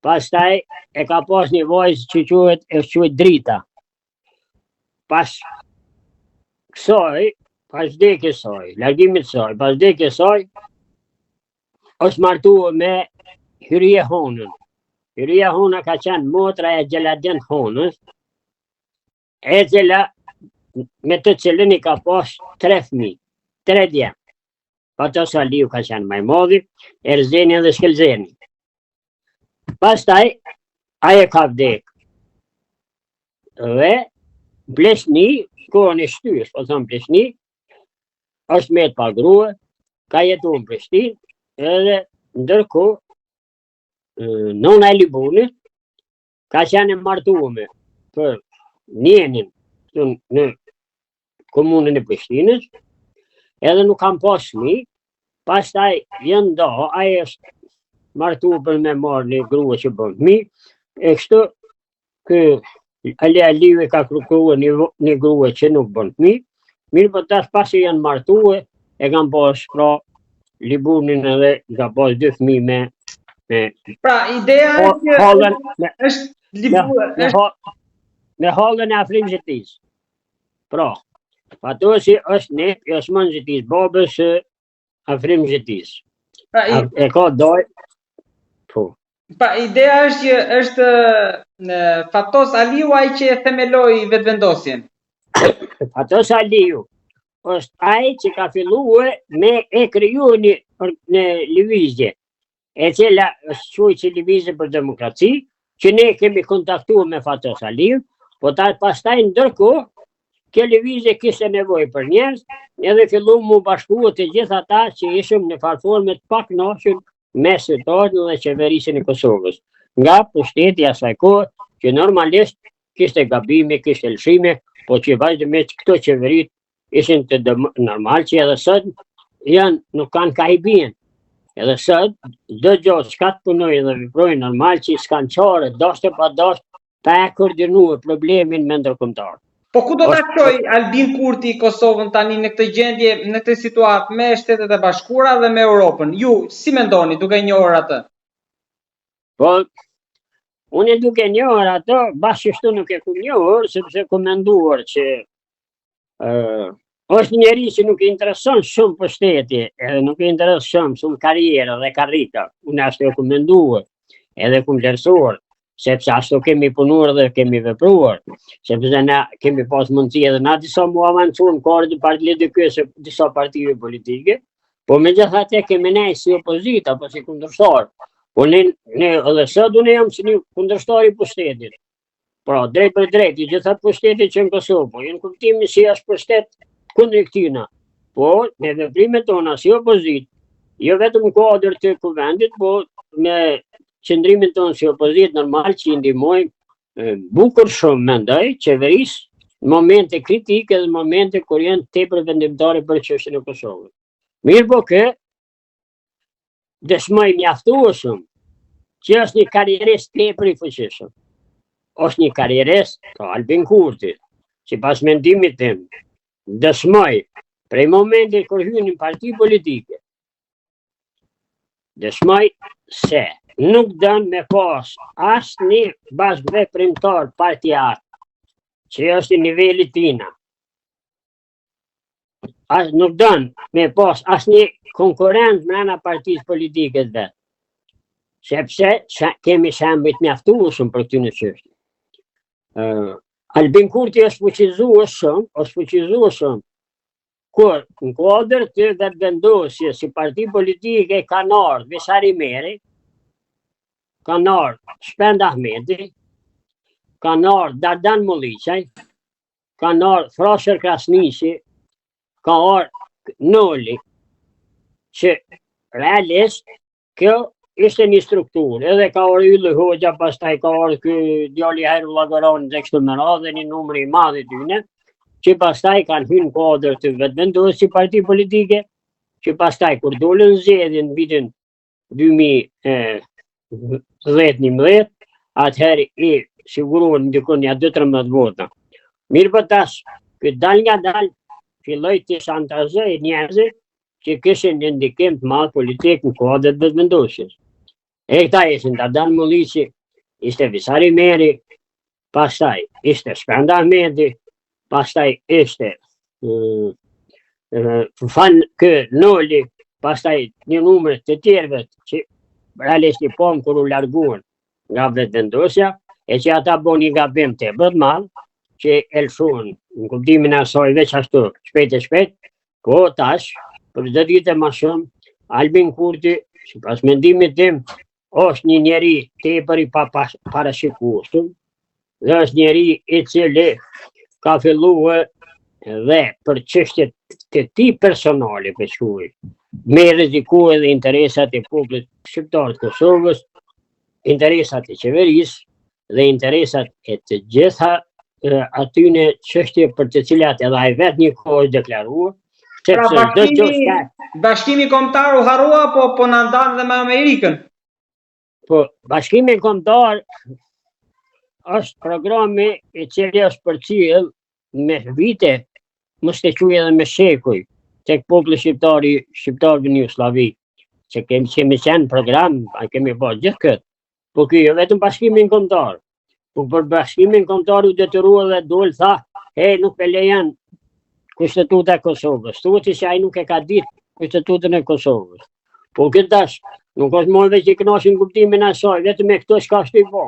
Pastaj e ka pas një vajzë që quhet e quhet Drita. Pas kësaj, pas vdekjes saj, largimit saj, pas vdekjes saj, është martu me Hyrije Honën. Hyrije Hona ka qenë motra e Xheladin Honës, e cila me të cilën i ka pas tre fëmijë, tre djem. Fatos Aliu ka qenë ma i madhi, Erzeni dhe Shkëlzeni. Pastaj, ajo ka vdek. Dhe, pleqni, kohën e shtyrës, po thëmë pleqni, është met pa grua, ka jetu në Prishtinë, edhe ndërkohë, nona e Liburnit, ka qenë e martume për njenin këtu në komunën e Prishtinës, edhe nuk kanë pas fmi, pastaj janë nda, ai është martu për me marrë një grua që bën fmi, e kështu ky Ali Aliu e ka kërkuar një, një grua që nuk bën fmi, mirëpo tash pasi janë martue, e kanë pas pra Liburnin edhe ka pas dy fmi me me Pra ideja është që hallën me është Libur, me, është me hallën e Afrim Zhetisë. Pra, Fatosi është nip i Osman Zhetisë, babës së Afrim Zhetisë. Pra, i, e ka daj, po. Pra, ideja është që është në Fatos Aliu ai që e themeloi Vetëvendosjen. Fatos Aliu është ai që ka filluar me e kriju një, një lëvizje e cila është quajt si lëvizje për demokraci, që ne kemi kontaktuar me Fatos Aliu, po ta pastaj ndërkohë kjo lëvizje kishte nevojë për njerëz, edhe filluam m'u bashkua të gjithë ata që ishim në farë forme të pakënaqur me situatën dhe qeverisjen e Kosovës. Nga pushteti i asaj kohe, që normalisht kishte gabime, kishte lëshime, po që vazhdimisht këto qeverit ishin të dëm, normal që edhe sot janë nuk kanë ka i bien. Edhe sot do gjë çka të punojnë dhe veprojnë normal që s'kanë çare, dashtë pa dashtë, pa e koordinuar problemin me ndërkombëtar. Po ku do ta çojë Albin Kurti Kosovën tani në këtë gjendje, në këtë situatë me Shtetet e Bashkuara dhe me Europën? Ju si mendoni duke njohur atë? Po. Unë duke njohur ato, bashkështu nuk e kum njohur, sepse kum menduar që uh, është një njeri që nuk i intereson shumë pushteti, edhe nuk i intereson shumë karriera dhe karrika. Unë ashtu e kum menduar, edhe kum vlerësuar, sepse ashtu kemi punuar dhe kemi vepruar, sepse na kemi pas mundësi edhe na disa mu avancu në kuadër të parti LDK-së disa partive politike, Po megjithatë kemi nejt si opozitë apo si kundërshtar. Po ne ne edhe sot unë jam si një kundërshtar i pushtetit. Pra drejtpërdrejt i gjitha pushtetit që në Kosovë, po jo në kuptimin si është pushtet kundër këtina. Po me veprimet tona si opozitë, jo vetëm në kuadër të kuvendit, po me qëndrimin tonë si opozitë normal që i ndihmojmë bukur shumë mendoj qeverisë në momente kritike dhe në momente kur janë tepër vendimtare për çështjen e Kosovës. Mirëpo ky dëshmoi mjaftueshëm që është një karrierist tepër i fuqishëm. Është një karrierist, pra Albin Kurti, sipas mendimit tim, dëshmoi prej momentit kur hynë në parti politike, dëshmoi se nuk don me pas asnjë bashkëveprimtar partiak që është i nivelit tina. As, nuk don me pas asnjë konkurrent mrena partisë politike të vet. Sepse kemi shembuj të mjaftueshëm për këtë çështje. Uh, Albin Kurti është fuqizuar shumë, është fuqizuar shumë. Kur në kuadër të Vetëvendosjes si parti politike kanë ardhur Visar Ymeri, kanë ardhur Shpend Ahmeti, kanë ardhur Dardan Molliqaj, kanë ardhur Frashër Krasniqi, ka ardhur Noli, që realisht kjo ishte një strukturë, edhe ka ardhur Ylli Hoxha, pastaj ka ardhur ky djali Hajrullah Goranit dhe kështu me radhë dhe një numër i madh i tyne, që pastaj kanë hyrë në kuadër të Vetëvendosjes si parti politike, që pastaj kur dolën zgjedhje në vitin 2010-11, atëherë i siguruan dikun nja 2-13 vota. Mirëpo tash, ky dalngadalë, filloi të shantazhojë njerëzit që kishin një ndikim të madh politik në kuadër të Vetëvendosjes. E këta ishin Dardan Molliqi, ishte Visar Ymeri, pastaj ishte Shpend Ahmeti, pastaj ishte mm, fan kë Noli, pastaj një numër të tjerëve që realisht i pamë kur u larguan nga Vetëvendosja, e që ata bonë një gabim tepër të madh, që e lëshuan në kuptimin e asaj veç ashtu, shpejt e shpejt, Po tash, për çdo ditë e ma shumë, Albin Kurti, sipas mendimit tim, është një njeri tepër i paparashikueshëm, dhe është njeri i cili ka filluar dhe për çështjet të tij personale për shkuj, me rreziku edhe interesat e popullit shqiptar të Kosovës, interesat e qeverisë dhe interesat e të gjitha atyne çështje për të cilat edhe ai vetë një kohë është deklaruar, pra, sepse pra, bashkimi, bashkimi kombëtar u harrua po po na ndan dhe me Amerikën. Po bashkimi kombëtar është programi i cili është përcjell me vite, mos të quaj edhe me shekuj, tek populli shqiptar i shqiptarëve në Jugosllavi, që kemi kemi qenë program, a kemi bërë gjithë këtë. Po ky jo vetëm bashkimin kombëtar. Po për bashkimin kombëtar u detyrua dhe dol tha, e nuk e lejon Kushtetuta e Kosovës. Thuhet se ai nuk e ka ditë Kushtetutën e Kosovës. Po këtë tash, nuk është më veç i kënaqur në kuptimin e asaj, vetëm me këto çka është i bo.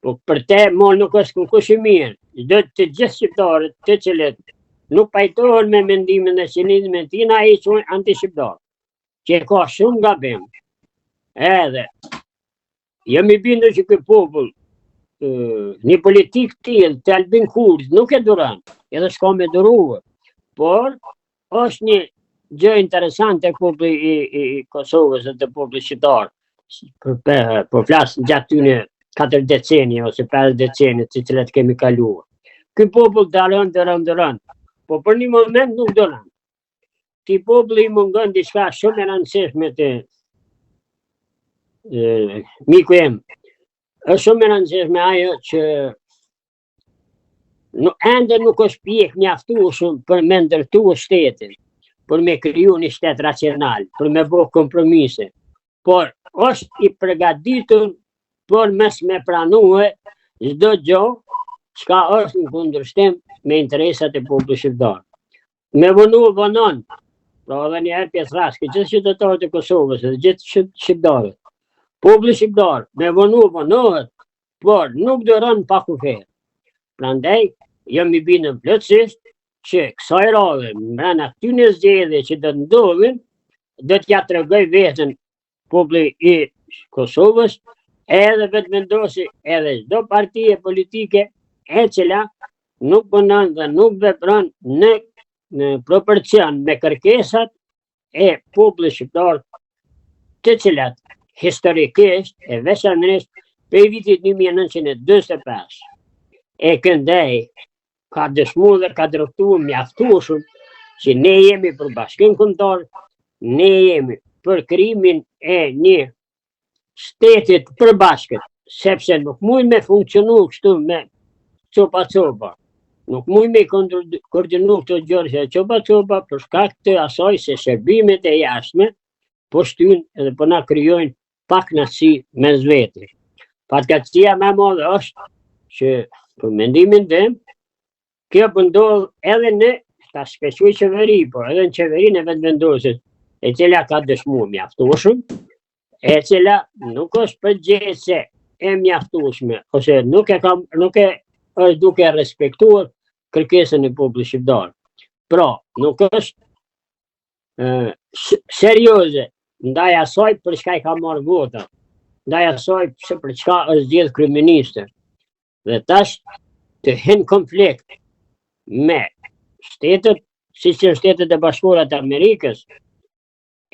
Po për te mo nuk është kurkush i mirë. Do të gjithë shqiptarët të cilët nuk pajtohen me mendimin dhe qëndrimin e tij, ai i quan antishqiptar. Që e ka shumë gabim. Edhe jam i bindur që ky popull një politikë të tillë të Albin Kurtit nuk e duron, edhe s'ka me duruar. Por është një gjë interesante populli i, i, i Kosovës dhe të popullit shqiptar. Për, për, po flas gjatë tyne 4 decenie ose 5 decenie të cilat kemi kaluar. Ky popull duron, duron, duron. Po për një moment nuk duron. Këtij populli i mungon diçka shumë e rëndësishme të e, miku jem. Është shumë e rëndësishme ajo që nuk, ende nuk është pjek mjaftueshëm për me ndërtu shtetin, për me kriju një shtet racional, për me bo kompromise. Por është i përgatitur. por mos me pranue çdo gjo çka është në kundërshtim me interesat e popullit shqiptar. Me vonu vonon, pra edhe një herë po e thrras, gjithë qytetarët e Kosovës dhe gjithë shqiptarët. Populli shqiptar, me vonu vonohet, por nuk duron pa kufi. Prandaj, jam i bindun plotësisht që kësaj radhe, mrena këtyne zgjedhje që do të ndodhin, do t'ja tregoj veten populli i Kosovës, edhe Vetëvendosje, edhe çdo partie politike e cila nuk punon dhe nuk vepron në në proporcion me kërkesat e popullit shqiptar, të cilat historikisht e veçanërisht prej vitit 1945 e këndej ka dëshmu dhe ka dërtu mjaftueshëm që ne jemi për bashkim kombëtar, ne jemi për krijimin e një shteti të përbashkët, sepse nuk mujmë me funksionu kështu me copa copa. Nuk mujmë me koordinu këto gjëra copa copa për shkak të asaj se shërbimet e jashtme po shtyjnë edhe po na krijojnë pakënaqësi mes veti. Fatkeqësia më e madhe është që për mendimin tim, kjo po ndodh edhe në ta s'pe quj qeveri, por edhe në qeverinë e Vetëvendosjes, e cila ka dëshmuar mjaftueshëm, e cila nuk është përgjegjëse e mjaftueshme ose nuk e ka nuk e është duke respektuar kërkesën e popullit shqiptar. Pra, nuk është serioze ndaj asaj për çka i ka marrë vota, ndaj asaj se për çka është zgjedh kryeministër. Dhe tash të hin konflikt me shtetet, siç janë shtetet e bashkuara të Amerikës,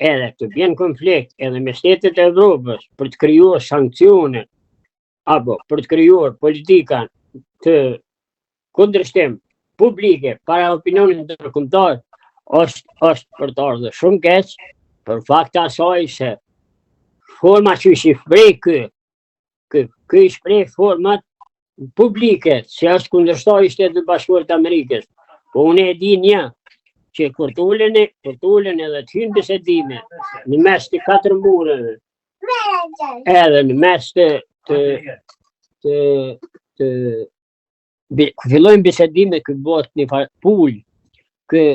edhe të bjen konflikt edhe me shtetet e Evropës për të krijuar sanksione apo për të krijuar politika të kundërshtim publike para opinionit ndërkombëtar është është për të ardhur shumë keq për fakt të asaj se forma që i shpreh ky ky ky i shpreh format publike se është kundërshtar i Shteteve të Bashkuara të Amerikës. Po unë e di një që kur të ulen, kur të ulen edhe të hynë bisedime në mes të katër mureve, edhe në mes të të të të kur fillojnë bisedime ky bëhet një farë pulë, ky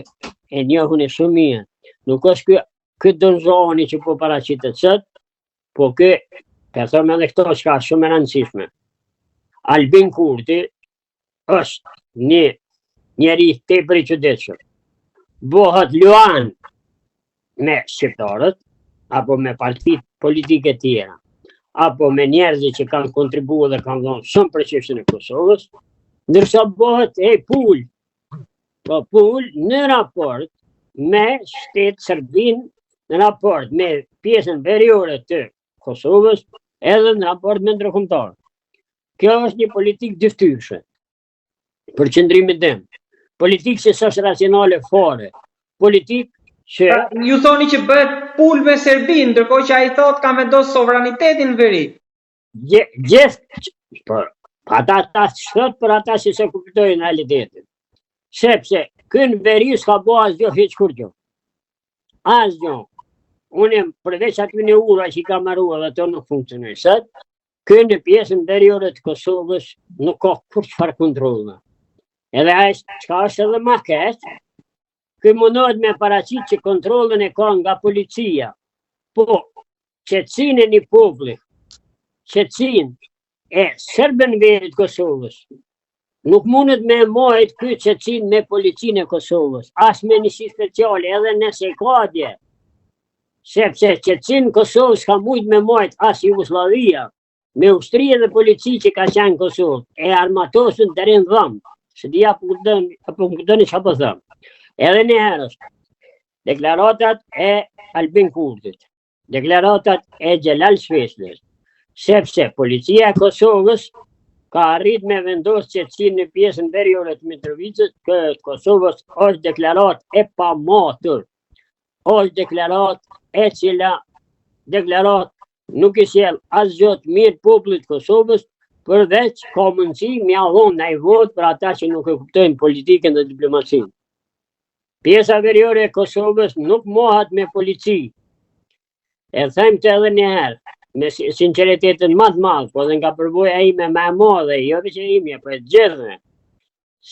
e njoh unë shumë mirë. Nuk është ky ky Don Zhuani që po paraqitet sot, po ky, po e them edhe këto çka është shumë e rëndësishme. Albin Kurti është një njeri tepër i çuditshëm. Bëhet luan me shqiptarët apo me partitë politike tjera, apo me njerëzit që kanë kontribuar dhe kanë dhënë shumë për çështjen e Kosovës, ndërsa bëhet e pulë, po pulë në raport me shtet Serbinë, në raport me pjesën veriore të Kosovës, edhe në raport me ndërkombëtarët. Kjo është një politikë dyftyrëshe. Për qëndrimin tim. Politikë që s'është racionale fare. Politikë që... Pra, ju thoni që bëhet pulë me Serbinë, ndërkohë që ai thotë kam vendos sovranitetin në veri. Gjithë, por, ata ta thot për ata që s'e kuptojnë realitetin. Sepse, ky në veri s'ka bo asgjë hiç kurgjë. Asgjë. Unë përveç atyne ura që i ka maru edhe ato nuk funksionojnë sot, Ky në pjesën veriore të Kosovës nuk ka kurrçfarë kontrolli. Edhe ai çka është edhe ma keq, ky mundohet me paraqit që kontrollin e ka nga policia. Po, qetësinë e një populli, qetësinë e serbëve në veri të Kosovës, nuk mundet me majt ky qetësinë me policinë e Kosovës, as me njësi speciale, edhe nëse ka atje. Sepse qetësinë në Kosovë s'ka mujt me majt as Jugosllavia, me ushtri dhe polici që ka qenë në Kosovë, e armatosun deri në dhëmbë, s'e di a po kuptoni, apo më kuptoni çka po them. Edhe një herë është, deklaratat e Albin Kurtit, deklaratat e Xhelal Sveçlës, sepse policia e Kosovës ka arrit me vendos qetësinë në pjesën veriore të Mitrovicës, të Kosovës është deklaratë e pamatur. është deklaratë e cila deklaratë nuk i sjell asgjë të mirë popullit të Kosovës, përveç ka mundësi me ia dhonë naj votë për ata që nuk e kuptojnë politikën dhe diplomacinë. Pjesa veriore e Kosovës nuk mohat me polici. E them këtë edhe një herë. me sinqeritetin më të madh, po edhe nga përvoja ime më e madhe, jo veç e imja, po e gjithëve,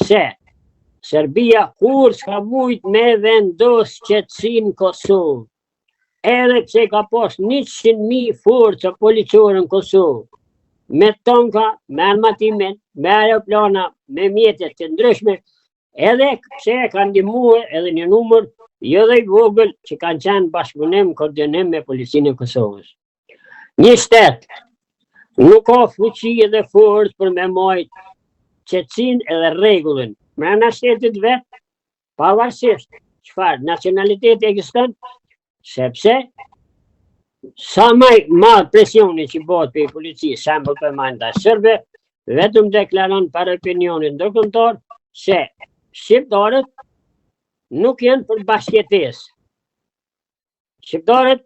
se Serbia kurrë s'ka mujt me vendos qetësinë në Kosovë, edhe pse ka pas 100.000 forca policore në Kosovë, me tanka, me armatime, me aeroplana, me mjete të ndryshme, edhe pse e ka ndihmuar edhe një numër jo dhe i vogël që kanë qenë bashkëpunim, koordinim me policinë e Kosovës. Një shtet nuk ka fuqi edhe forcë për me majt qetësinë edhe rregullin mrena shtetit vet, pavarësisht çfarë nacionaliteti ekziston, sepse sa më i madh presioni që bëhet prej policisë, shembull për manda serbe, vetëm deklaron para opinionit ndërkombëtar se shqiptarët nuk janë për bashkëjetesë. Shqiptarët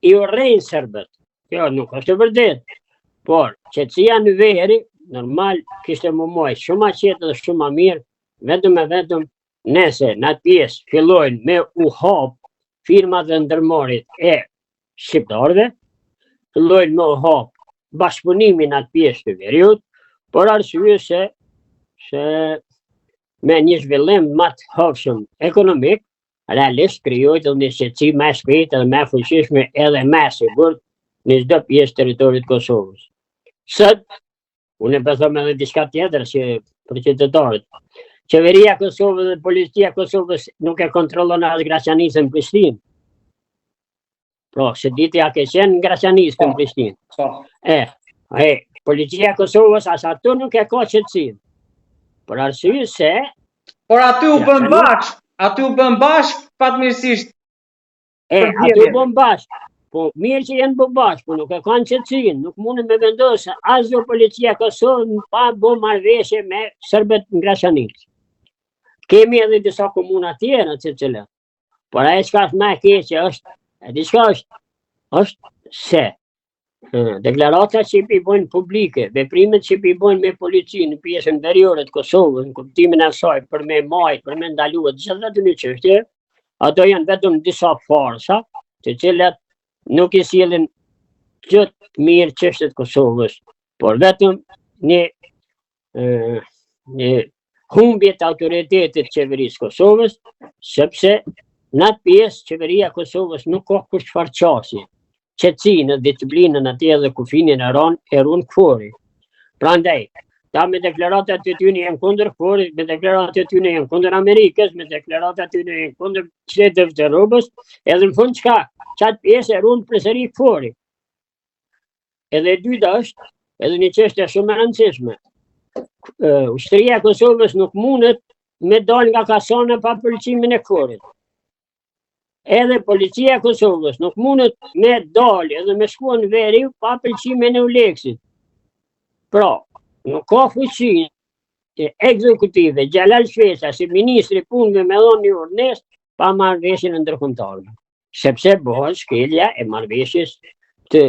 i urrejnë serbët. Kjo nuk është e vërtetë. Por, qetësia në veri, normal, kishte m'u majt shumë ma qetë dhe shumë ma mirë, vetëm e vetëm nëse në atë pjesë fillojnë me u hap firmat dhe ndërmarrjet e shqiptarëve, fillojnë me u hap bashkëpunimi në atë pjesë të veriut, për arsye se se me një zhvillim më të hovshëm ekonomik, realisht krijohet edhe një qetësi më e shpejtë edhe më e fuqishme edhe më e sigurt në çdo pjesë të territorit të Kosovës. Sot unë po them edhe diçka tjetër që për qytetarët. Qeveria e Kosovës dhe policia e Kosovës nuk e kontrollon as Graçanicën në Prishtinë. Po, s'e di ti a ke qenë në Graçanicë në po, Prishtinë. Po. E, e, policia e Kosovës as aty nuk e ka qetësinë. Për arsye se Por aty u bën bashkë, aty u bën bashkë fatmirësisht. E, aty u bën bashkë. Po, mirë që janë bë bashkë, po nuk e kanë qetësinë, nuk mundën me vendosë asgjë policia e Kosovës pa bo marrëveshje me serbët në Graçanicë. Kemi edhe disa komuna tjera të cilat Por ajo çka është më e keqe është, e di çka është, është se deklarata që i bojnë publike, veprimet që i bojnë me policinë në pjesën veriore të Kosovës, në kuptimin e asaj për me majt, për me ndalu të gjitha ato një çështje, ato janë vetëm disa farsa, të cilat nuk i sjellin gjë të mirë çështjes të Kosovës, por vetëm një një humbje të autoritetit të qeverisë Kosovës, sepse në atë pjesë qeveria e Kosovës nuk ka kurrçfarë qasje. Qetësinë, disiplinën atje dhe kufinin e ron, e run KFOR-i. Prandaj, ta me deklaratat e tyne janë kundër KFOR-it, me deklaratat e tyne janë kundër Amerikës, me deklaratat e tyne janë kundër shteteve të Evropës, edhe në fund çka, qatë pjesë e run përsëri KFOR-i. Edhe e dyta është, edhe një çështje shumë e rëndësishme. Ushtria e Kosovës nuk mundet me dalë nga kasarna pa pëlqimin e KFOR-it. Edhe policia e Kosovës nuk mundet me dalë edhe me shku në veri pa pëlqimin e EULEX-it. Pra, nuk ka fuqi ekzekutive, Xhelal Sveçla, si ministri i punëve me dhonë një urdhëresë pa marrëveshjen e ndërkombëtarëve. sepse bëhet shkelja e marrëveshjes të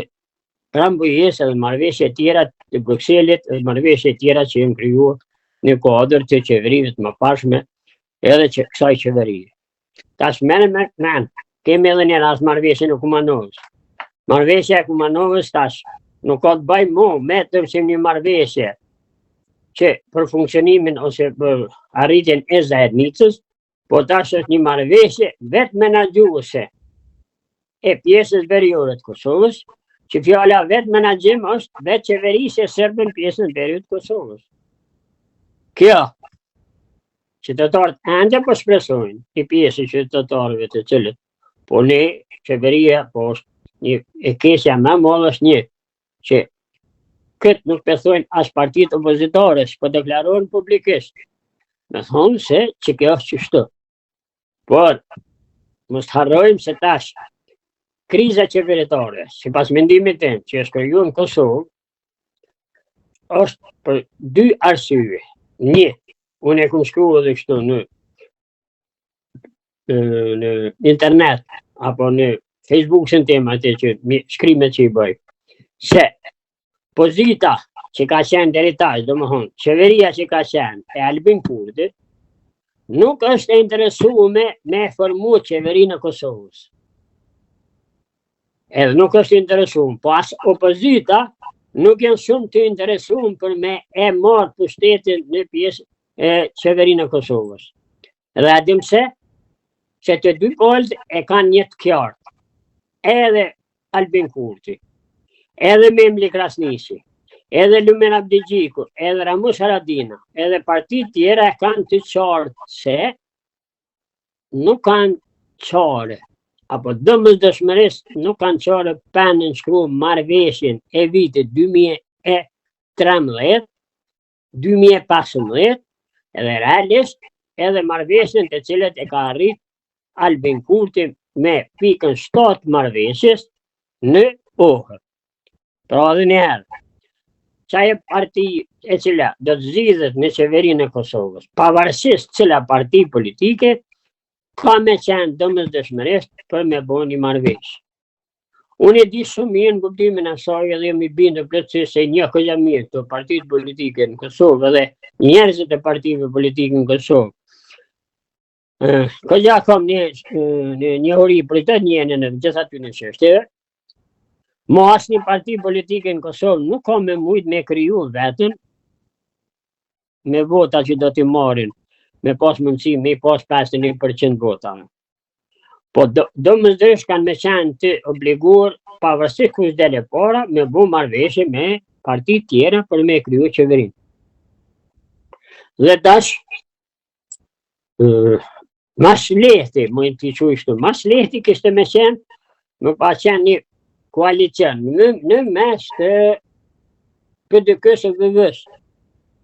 Rambujës edhe marrëveshje tjera të Brukselit edhe marrëveshje tjera që janë krijuar në kuadër të qeverive të mëparshme edhe që kësaj qeverie. Tash merre me men, kemi edhe një rast marrëveshjen e Kumanovës. Marrëveshja e Kumanovës tash nuk ka të bëjë më me të si një marrëveshje që për funksionimin ose për arritjen e zajednicës, Po tash është një marrëveshje vetëmenaxhuese e pjesës veriore të Kosovës, që fjala vetëmenaxhim është vetëqeverisje serbe në pjesën veriore të Kosovës. Kjo, qytetarët ende po shpresojnë, një pjesë e qytetarëve të cilët, po ne, qeveria, po është një e keqja më e madhe është një, që këtë nuk po e thojnë as partitë opozitare, s'po deklarohen publikisht. Me thonë se që kjo është qështu. Por, mos të harrojmë se tash, kriza qeveritare, sipas mendimit tim, që është kriju në Kosovë, është për dy arsye. Një, unë e kom shkru edhe kështu në në internet apo në Facebook-in tim atë që shkrimet që i bëj. Se pozita që ka qenë deri tash, domethonë, qeveria që ka qenë e Albin Kurtit, nuk është e interesume me formu qeverinë e Kosovës. Edhe nuk është interesum, po as opozita nuk janë shumë të interesum për me e marrë pushtetin në pjesë e qeverinë e Kosovës. Dhe a dim pse? Se të dy palët e kanë një të qartë. Edhe Albin Kurti, edhe Memli Krasniqi, edhe Lumir Abdixhiku, edhe Ramush Haradinaj, edhe partitë tjera e kanë të qartë se nuk kanë qare, apo domosdoshmërisht nuk kanë qare pa nënshkru marrëveshjen e vitit 2013, 2015, edhe realisht edhe marrëveshjen të cilët e ka arrit Albin Kurti me pikën 7 marrëveshjes në Ohër. Pra edhe një herë, qajo parti e cila do të zgjidhet në qeverinë e Kosovës, pavarësisht cila parti politike, ka me qenë domosdoshmërisht për me bo një marrëveshje. Unë e di shumë mirë në kuptimin e asaj edhe jam i bindur plotësisht se njoh goxha mirë këto partitë politike në Kosovë edhe njerëzit e partive politike në Kosovë. Goxha kam një, një njohuri për të njënë në gjithë atyne çështjeve. Mo asnjë parti politike në Kosovë nuk ka me mujt me kriju vetën me vota që do t'i marrin, me pas mundësi me pas 51% vota. Po do, domosdoshmërisht kanë me qenë të obliguar, pavarësisht kush del e para, me bu marrëveshje me parti tjera për me kriju qeverinë. Dhe tash, ma s'lehti, më t'i quj kështu, ma s'lehti kishte me qenë, me pa qenë një koalicion, në, në mes të PDK-së dhe VV-së.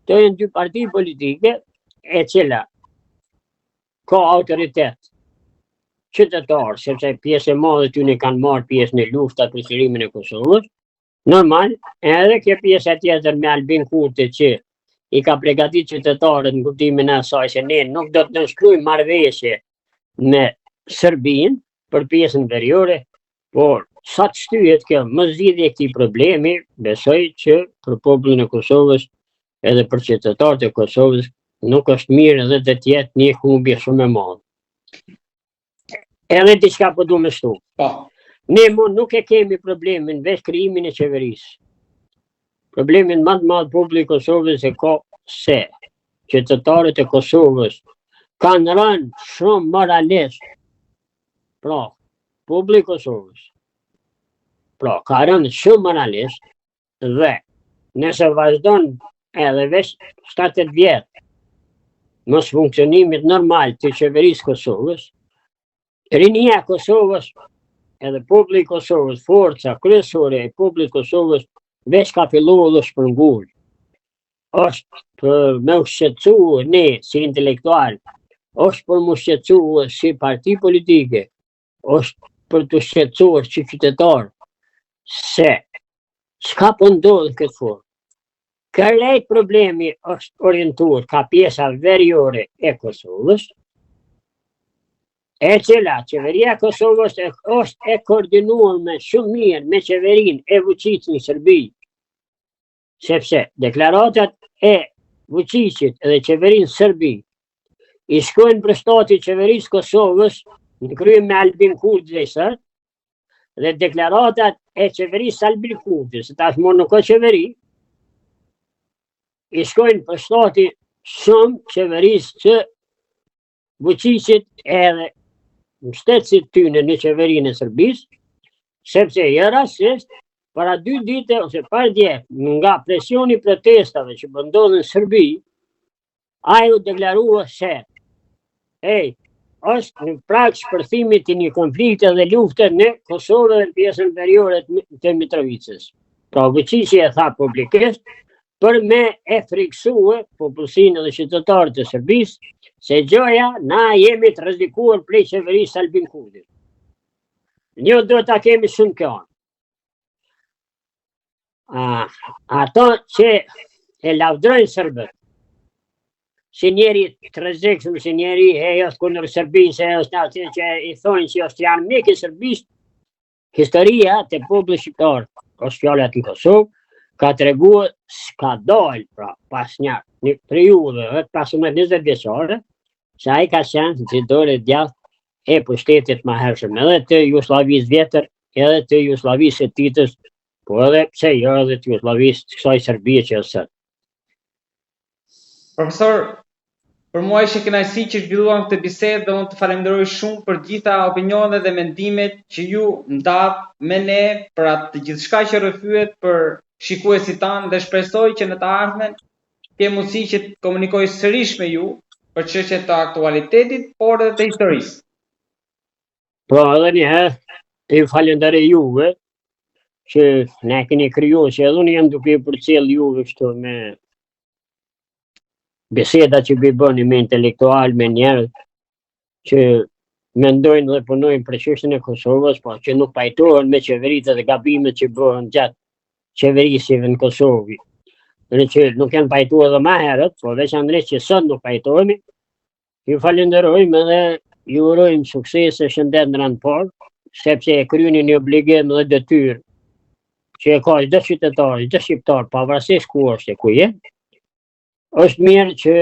Këto janë dy parti politike, e cila ka autoritet qytetar, sepse pjesë e madhe tyne kanë marrë pjesë në lufta për çlirimin e Kosovës, normal, edhe kjo pjesa tjetër me Albin Kurti që i ka pregatit qytetarët në kuptimin e asaj se ne nuk do të nënshkrujmë marrëveshje me Serbinë për pjesën veriore, por sa të shtyhet kjo moszgjidhje e këtij problemi, besoj që për popullin e Kosovës edhe për qytetarët e Kosovës nuk është mirë edhe do të jetë një humbje shumë e madhe. Edhe diçka po du me shtu. Po. Ne mo nuk e kemi problemin veç krijimin e qeverisë. Problemin më të madh populli i Kosovës e ka se qytetarët e Kosovës kanë rënë shumë moralisht. Pra, populli i Kosovës pra, ka rënë shumë moralisht Dhe, nëse vazhdon edhe veç 7-8 vjet mosfunksionimit normal të qeverisë Kosovës, rinia e Kosovës edhe populli i Kosovës, forca kryesore e popullit Kosovës, veç ka fillu dhe shpërngul. është për me u shqetësu ne si intelektual, është për m'u shqetësu si parti politike, është për t'u shqetësuar si qytetar se çka po ndodh në këtë formë. Krejt problemi është orientuar ka pjesa veriore e Kosovës, e cila qeveria e Kosovës e, është e koordinuar me shumë mirë me qeverinë e Vuçiqit në Serbi, sepse deklaratat e Vuçiqit dhe qeverinë Serbi i shkojnë për shtati qeverisë Kosovës në krye me Albin Kurti dhe sot, dhe deklaratat e qeverisë Albin Kurti, se tashmë nuk ka qeveri, i shkojnë për shtati shumë qeverisë që Vuçiqit edhe mbështetësit tyne në qeverinë e Serbisë, sepse jo rastësisht para dy dite ose pardje nga presioni i protestave që po ndodhin në Serbi, ai u deklarua se ej, është në prag shpërthimit të një konflikti dhe lufte në Kosovë dhe në pjesën veriore të Mitrovicës. Pra Vuçiqi e tha publikisht për me e frikësue popullsinë dhe qytetarët e Serbisë, se gjoja na jemi të rrezikuar prej qeverisë Albin Kurtit. Një duhet ta kemi shumë kjo. A, ato që e lavdrojnë serbët, si njeri të rrezikshëm, si njeri e është kundër Serbisë, e është atë që i thonë që është janë mik i Serbisë, Historia te populli shqiptar, është fjala në Kosovë, ka treguar ka dalë, pra, pas një, një periudhe, dhe 15-20 vjeçare, se ai ka qenë si dorë e djathtë e pushtetit më hershëm, edhe të Jugosllavisë vjetër, edhe të Jugosllavisë së Titës, po edhe pse jo edhe të Jugosllavisë të kësaj Serbie që është sot. Profesor, për mua ishte kënaqësi që zhvilluam këtë bisedë dhe unë të falenderoj shumë për gjitha opinionet dhe mendimet që ju ndatë me ne për atë gjithçka që rrëfyet për shikuesit tanë dhe shpresoj që në të ardhmen të kem mundësi që të komunikoj sërish me ju për çështje të aktualitetit, por edhe të historisë. Po edhe një herë ju falenderoj juve që na keni kriju, që edhe unë jam duke i përcjell juve kështu me biseda që bi bëni me intelektual, me njerëz që mendojnë dhe punojnë për çështjen e Kosovës, po që nuk pajtohen me qeveritë dhe gabimet që bëhen gjatë qeverisjeve në Kosovë. Në që nuk janë pajtuar edhe më herët, po veçanërisht që sot nuk pajtohemi, ju falenderojmë edhe ju urojmë sukses e shëndet në rend të parë, sepse e kryeni një obligim dhe detyrë që e ka çdo qytetar, çdo shqiptar, pavarësisht ku është e ku je. Është mirë që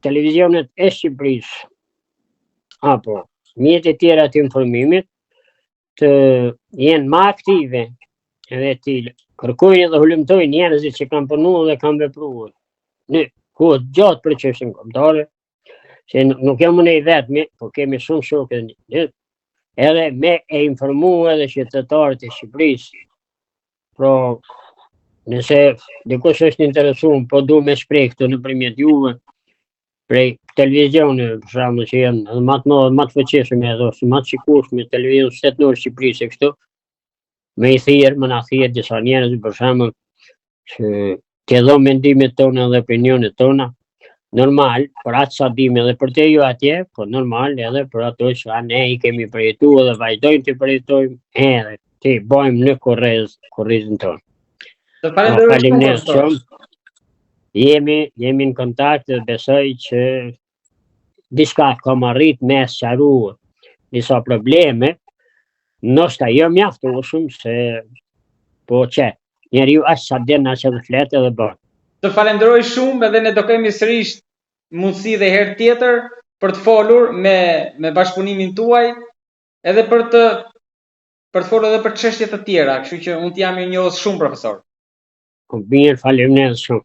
televizionet e Shqipërisë apo mjetet tjera të informimit të jenë më aktive edhe të kërkojnë edhe hulumtojnë njerëzit që kanë punuar dhe kanë vepruar në kohë të gjatë për çështjen kombëtare, se nuk jam unë i vetmi, po kemi shumë shokë në edhe me e informu edhe qytetarët e Shqipërisë. Pra, nëse dikush është interesuar, po du me shpreh këtu nëpërmjet juve, prej televizioneve, për shembull, që janë edhe më të mëdha, më të fuqishme edhe ose më të shikueshme televizion shtetëror Shqipërisë e kështu, me i thirr, me na thirr disa njerëz për shembull që të dhëmë mendimet tona dhe opinionet tona, normal, për atë sa dimë edhe për te ju atje, po normal edhe për ato që ne i kemi përjetu edhe vazhdojmë të përjetojmë edhe të bëjmë në kurrez, kurrizin tonë. Të falenderoj shumë. Jemi, jemi në kontakt dhe besoj që diçka kam arrit me sqaru disa probleme, ndoshta jo mjaftueshëm se po që njeriu aq sa din aq edhe flet edhe bën. Të falenderoj shumë edhe ne do kemi sërish mundësi dhe herë tjetër për të folur me me bashkëpunimin tuaj edhe për të për të folur edhe për çështje të tjera, kështu që unë të jam mirënjohës shumë profesor. Po mirë, faleminderit shumë.